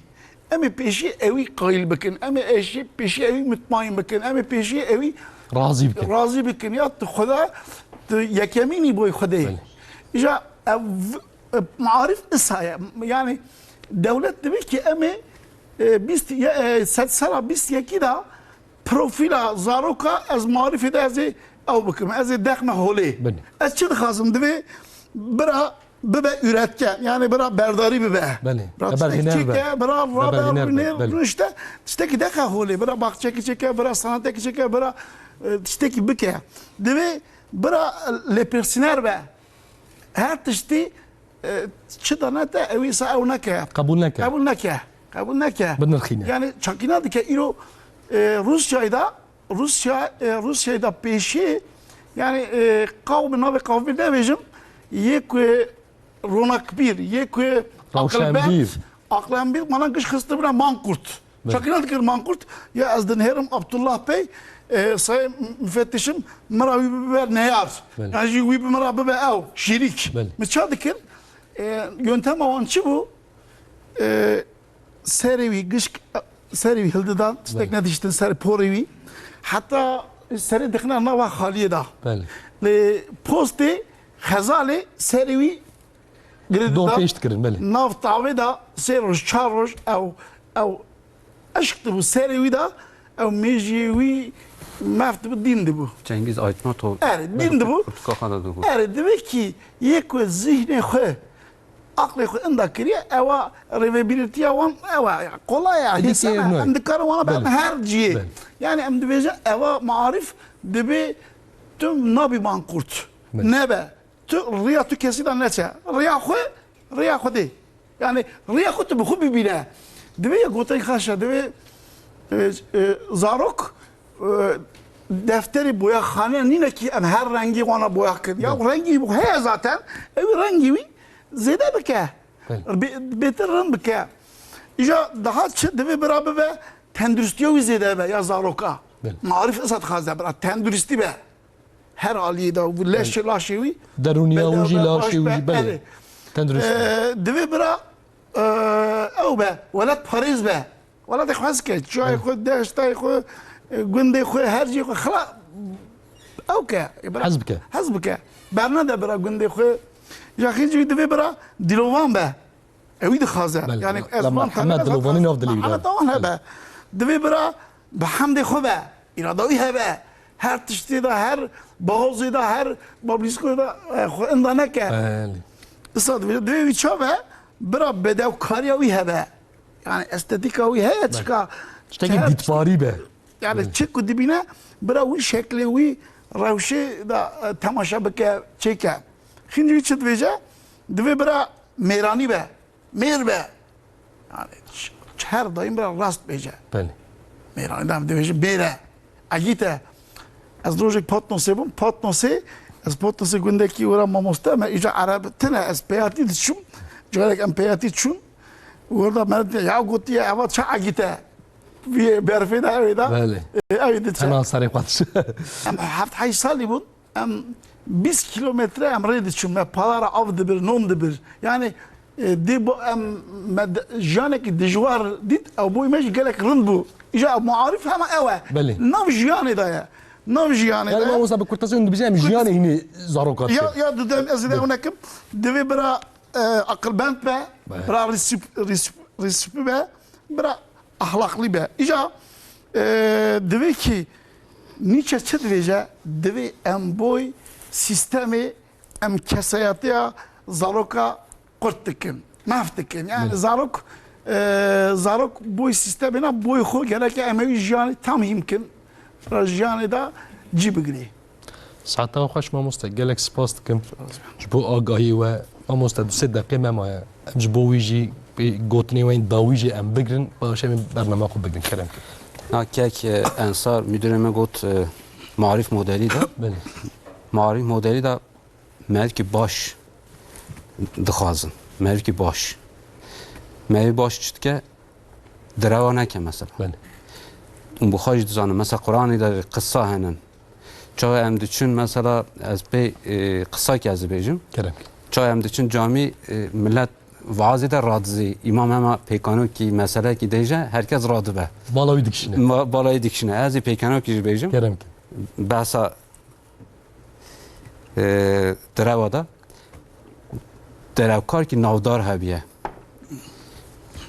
Em ê pêşî ewî qayîl bikin. Em ê eşî-, pêşî ewî mutmaîn bikin. Em ê pêşî ewî Razî bikin. razî bikin. Ya tu Xweda, tu yekemînî boy Xwedê. Belê. Îja ev, e, marif isa ye. Yani dewlet dibe ki em ê, e, bîst, ye, e, sedsera bîst yekî de profîla zaroka ez marifê de ez ê ew bikim. Ez ê dexme holê. Belê. Ez çi dixwazim? Divê bira bibe üretken. Yani bira berdarî bibe. Belê. Bira Eber tiştek hiner be. çêke, bira Eber rabe hiner be. rûnê, Belê. rûnişte tiştekî dexe holê. Bira baxçekî çêke, bira sanateki çêke, bira, e, tiştekî bike. Divê bira lêpirsîner be. Her tiştî, e, çi danete, ew îsa ew neke. Qebûl neke. Qebûl neke. Qebûl neke. Binirxîne. Yani çakîna dike îro, e, Rûsyayê de, Rûsya, e, Rûsyayê de pêşî, yani, e, qawm, navê qawmî nebêjim, yê ku ronakbîr, yê ku Rawşenbîr. aqilbend, aqlembîr, mana giş xistibine mankurt. Belê. Çakîna dikir mankurt, ya ez dinêrim Abdullah Bey, e, sayê müfettişim, min ra wî bibe neyar. Belê. Yani jî wî bi min ra bibe ew, şîrîk. Belê. Min ça dikir? E, yöntema wan çi bû? E, serê wî gişk, serê wî hildidan, tiştek Belê. nediştin ser porê wî. Heta serê dixine nava xaliyê da. Belê. Lê postê xezalê serê wî Dor girêdidan pêş dikirin, belê. nav tavê da sê roj, çar roj ew, ew eşk dibû serê wî da, ew mêjiyê wî mef dibû, dîn dibû. Cengiz Aytmatov Erê, dîn dibû. Kurtkaxa da dibû. Erê, divê kî yê ku zihnê xwe, aqlê xwe inda kiriye, ewa rêvebîrîtiya wan ewa, ya, kolay ya, Êdî hêsan e, têrno. em dikarin wana be, em Belê. her ciyê. Belê. Yani em dibêjin ewa marif dibê tu nabî mankurt. Belê. Nebe. Tu riya tu kesî de neçe. Riya xwe, riya Xwedê. Yani riya xwe tu bi xwe bibîne. Divê ya gotin xaş e, divê, e, e, zarok, e, defterê boyaxane nîne ki em her rengî wana boyax kirin. Ya Evet. rengî bu heye zaten, ew rengî wî zêde bike. Evet. Bê-, bêtir rind bike. Îja daha çi divê bira bibe, tenduristiya wî zêde be ya zaroka. Evet. Marif isa dixwaze bira tenduristî be. Her aliyê de, leşê laşê wî. Derûniya wî jî, laşê wî jî, belê. Erê. Tendurist. Ee, divê bira, ee, ew be, welatparêz be. Welatê xwe hez ke, çiyayê xwe, deştayê xwe, e, gundê xwe, her ciyê xwe, xila, ew ke, e, bira, Hez bike. hez bike. Bernede bira gundê xwe. Ya xîncî wî divê bira dilovan be. Ewî dixwaze. Belê. Yani ez Lama van Hemed tane Dilovanî nav dilê wî de. Hemed wan hebe. Divê bira bi hemdê xwe be. Îrada wî hebe. Her tiştê de, her bahozê de, her bablîskoyê de, e, xwe inda neke. Belê. Isa divê, divê wî ça be? Bira bedewkariya wî hebe. Yani estetîka wî heye Belê. çika. Tiştekî çi her dîtbarî be. Yani Belê. çi ku dibîne, bira wî şeklê wî rewşê de, e, temaşe bike, çêke. Xîncî wî çi dibêje? Divê bira mêranî be. Mêr be. Yani ç-, ç-, her daîm bira rast bêje. Belê. Mêranî de em dibêjin mêr e. Egît e. Ez rojek Patnosê bûm. Patnosê, ez Patnosê gundekî wira mamoste me. Îca Ereb tine. Ez peyatî diçûm. Carek em peyatî çûn. Orada me de ya gotiye, eva ça egît e. Vî berfê de, ewê de. Belê. E, ewê de çe. Hena serê xwe diçe. Em heft heşt salî bûn. Em bîst kilometre em rê diçûn, me palara av dibir, non dibir. Yani, e, dê bo em me de, jiyanekî dijwar dît, ew boy me jî gelek rind bû. Îja ew muarif hema ew e. Belê. Nav jiyanê de ye. Nav jiyanê Yani de. mamosta bi kurtasî hûn dibêjin em jiyanê hînê zaroka Ya, dike. ya dudem ez de ew nekim. Divê bira, e, aqilbend be, Belê. bira rîsip-, rîsip-, rîsipî be. Bira ahlaqlî be. Îja, e, divê kî Nietzsche çi dibêje? Divê em boy sîstemê em kesayetiya zaroka qurt dikin, maf dikin. Yani Belê. zarok, e, zarok boy sîstemê ne, boy xwe gereke em ewî jiyanê tam hîn kin. Jiyanê de cî bigirê. Saeta we xweş mamoste, gelek spas dikim ji bo agahiyê we. Mamoste, du sê deqê me maye. Em ji bo wî jî pê gotinê we yên dawî jî em bigrin, paşê em ê bernama xwe bigrin. Kerem kir. Na kek, e, Ensar, müdürê me got, e, marîf modelî de. Belê. Marîf modelî de merivkî baş dixwazin. Merivkî baş. Merivî baş çi dike? Direwa neke mesela. Belê. Û bi xwe jî dizanin. Mesela Quranê de qisa henin. Çawa em diçin mesela ez pê, e, qisakî ez dibêjim. Kerem. Çawa em diçin camî, e, millet vaazê de radizî. Îmam hema pêkanokî, meselekî dêje, herkes radibe. Bala wî dikişîne. Ma-, balayê dikişîne. Ez ê pêkanokî jî bêjim. Kerem ke. Behsa, e, derewa de derewkarkî navdar hebiye.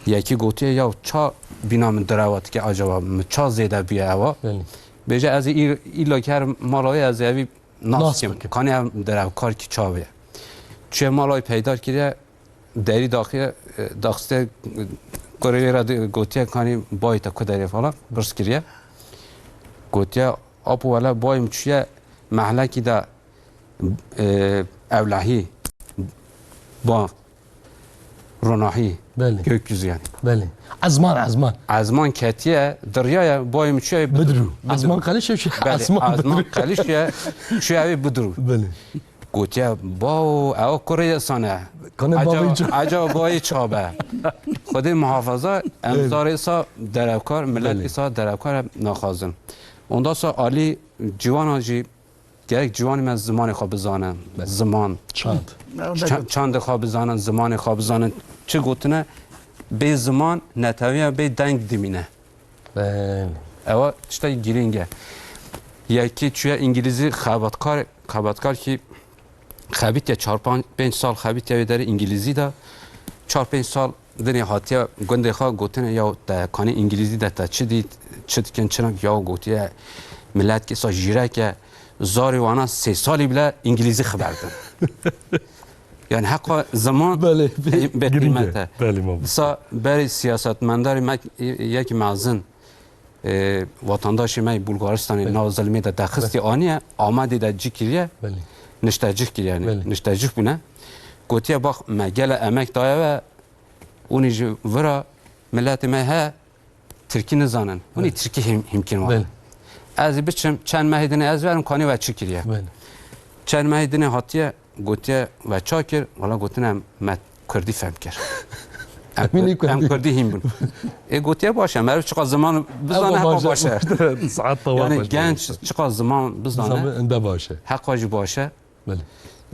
Yekî gotiye, "Ya ça bîna min derewa dike, acaba min ça zêde bûye ewa?" Belê. Bêje, "Ez ê î-, îlla ki her mala wê ez ê evî nas Nas bikim. bikim. Kanî ev derewkarkî ça bûye." Çûye mala wê peydar kiriye, derî daxiye, e, daxiste, e, kurê wê re di-, gotiye, "Kanî bayê te ku derê?" falan, pirs kiriye. Gotiye, "Apo wele bayê min çûye mehlekî de, e, ewlehî, ba, ronahî, Belê. gökyüzü yani." Belê. Ezman, ezman. Ezman ketiye, diriyaye, bayê min çûye bidirû. Bidirû. Bidirû. Ezman qelişe şu Belê, ezman ezman bidirû. qelişe, çûye evê bidirû. Belê. Gotiye, "Bawo, ew kurê yesane. Kanê Acaba, bavê çi?" acaba bayê ça be?" Xwedê muhafaza, em Evet. zarê sa derevkar, millet Evet. sa derevkar em naxwazin. Ondan sonra alî ciwana jî, gerek ciwanê me zimanê xwe bizanin. Evet. Ziman. Çand. Ça-, çandê xwe bizanin, zimanê xwe bizanin. Çi gotine, bê ziman netewiya bê deng dimîne. Belê. Ewa tiştekî girîng e. Yekî çûye îngilîzî xebatkar, xebatkar kî xebitiye çar pan-, pênc sal xebitiye wê derê îngilîzî de. Çar pênc sal dinê hatiye gundê xwe gotine, "Ya te kanî îngilîzî de te çi dît, çi dikin, çi nak?" Ya gotiye, "Milet kî sa jîrek e, zarê wana sê salî bile îngilîzî xeber din." Yani heqa ziman Belê, bê-, bê girîng e. qîmet e. Belê, mamoste. Disa berê siyasetmendarê me yekî mezin, e, vatandaşê me yê Bulgaristanê Belê. nav zilmê de dexistî Belê. aniye, Amedê de cî kiriye, Belê. niştecih kiriye, yani Belê. niştecih bûne. Gotiye, "Bax, me gele emek daye ve, hûnî ji vira miletê me he, Tirkî nizanin. Hûnî Belê. Tirkî hîm-, hîmkin wan. Belê. Ez ê biçim, çend mehê dinê ez verim, kanî we çi kiriye?" Belê. Çend mehê dinê hatiye, gotiye, "We ça kir?" Wala gotine, "Em me Kurdî fehm kir." Em Emînî Kur-, em Kurdî. Kurdî hîn bûn. Ê gotiye, "Baş e, meriv çiqas ziman bizane, Ewa heqa baş e. baş e." Saet tawa Yani baş e. genç çiqas ziman bizane, Bizane, ende baş e. heqa jî baş e. Belê.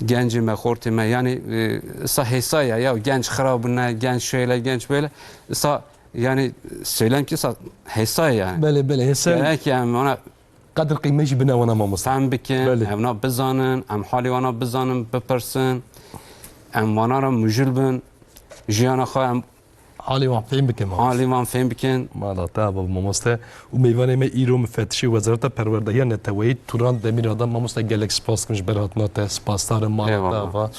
Gencê me, xortê me, yani, e, sa hêsa ye, ya genç xirab bûne, genç şöyle, genç böyle. Sa, yani, söylem ki sa hêsa ye yani. Belê, belê, hêsa. Gerek yani ona Qedir qîmet jî bine wana mamoste. Fehm bikin, Belê. evna bizanin, em halê wana bizanin, bipirsin. Em wana re mujil bin. Jiyana xwe em Halê wan fêm bikin mamoste. halê wan fêm bikin. Mala te ava mamoste. Û mêvanê me îro mifetişê Wezareta Perwerdehiya Neteweyî Turan Demîrada, mamoste gelek spas dikim ji ber hatina te. Spasdar im, mala te Eyvallah. ava.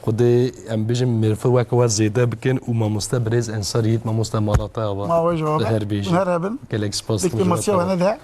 Xwedê em bijin mêrfê weke we zêde bikin û mamoste birêz Ensar Yiğit, mamoste mala te ava. Ma we jî ava. Her bêjî. Her hebin. Gelek spas dikim ji ber hatina te. Kêmasiya we nede.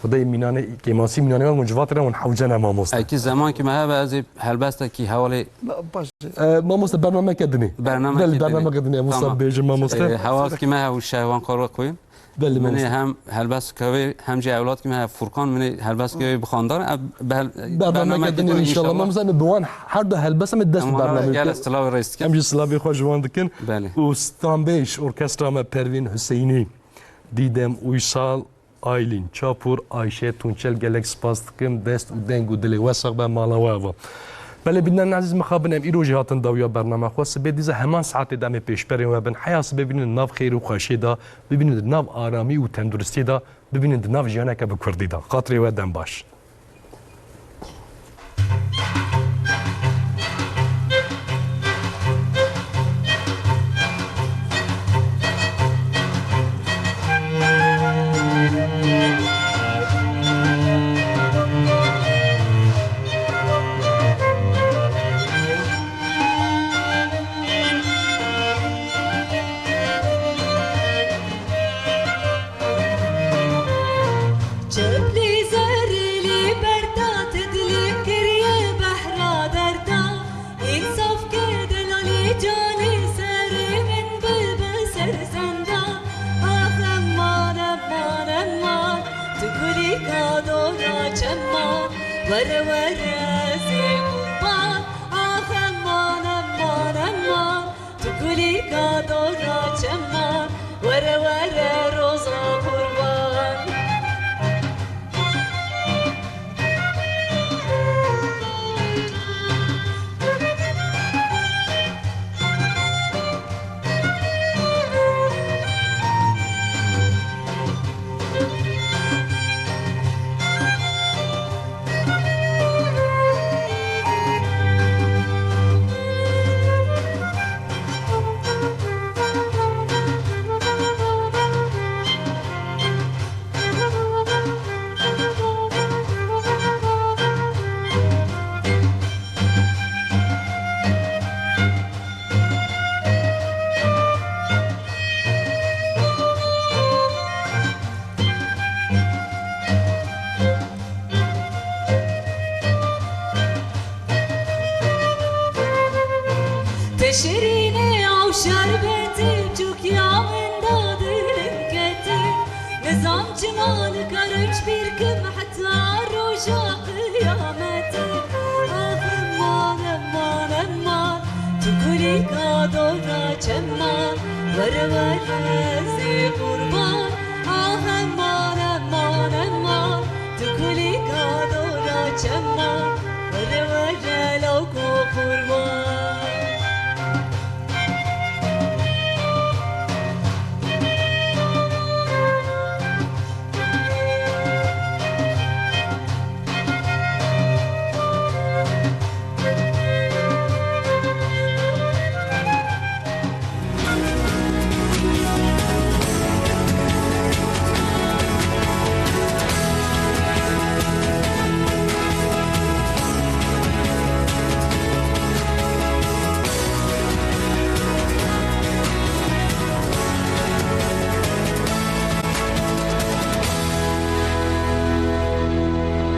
Xwedê mînanê, kêmasî mînanê wan hûn civatê re hûn hewce ne mamoste. Ekî zemankî me hebe ez ê helbestekî hevalê Baş. E, mamoste bernameke dinê. Bernameke Belê, dinê. bernameke dinê. Em wisa Tamam. bêjin mamoste. E, hewazkî me hev û Şehwan Karwa Koyun. Belê Min ê mamoste. hem helbestkê wê hem jî ewladkî me hev Furkan min ê helbestkê wê bixwandar. Ev bel-, Bernameke bernameke dinê dinê inşallah. inşallah. Mamoste em bi wan her du helbeste me dest Em bi wana bernameyê gel bikin. silavê rêz dikin. Em jî silavê xwe ji wan dikin. Belê. Û stranbêj orkestra me Pervîn Hüseyinî, Dîdem Uysal, Aylîn Çapûr, Ayşe Tunçel, gelek spas dikim. Dest û deng û dilê we sax be, mala we ava. Belê bînan ezîz mixabin em îro jî hatin dawiya bername xwe. Sibê dîza heman saetê de em ê pêşberên we bin. Heya sibê bibînin nav xêr û xweşiyê de, bibînin di nav aramî û tenduristiyê de, bibînin di nav jiyaneke bi kurdî de. Xatirê we dem baş. Çeplî zerî lî berda, ti dilî kiriye behra derda. Însaf ke delalî canê serê min bibe serzenda. Ax eman, eman, eman, tu gulîka dora çeman. Were, were, ez ê qurban. Ax eman, eman, eman, tu gulîka dora çeman, were were roza qurban. Qiyamete, ah eman, eman, eman, tu kulîka dora çeman, were, were zê qurban, ah eman, eman, eman, tu kulîka dora çeman, were, were lawko qurban.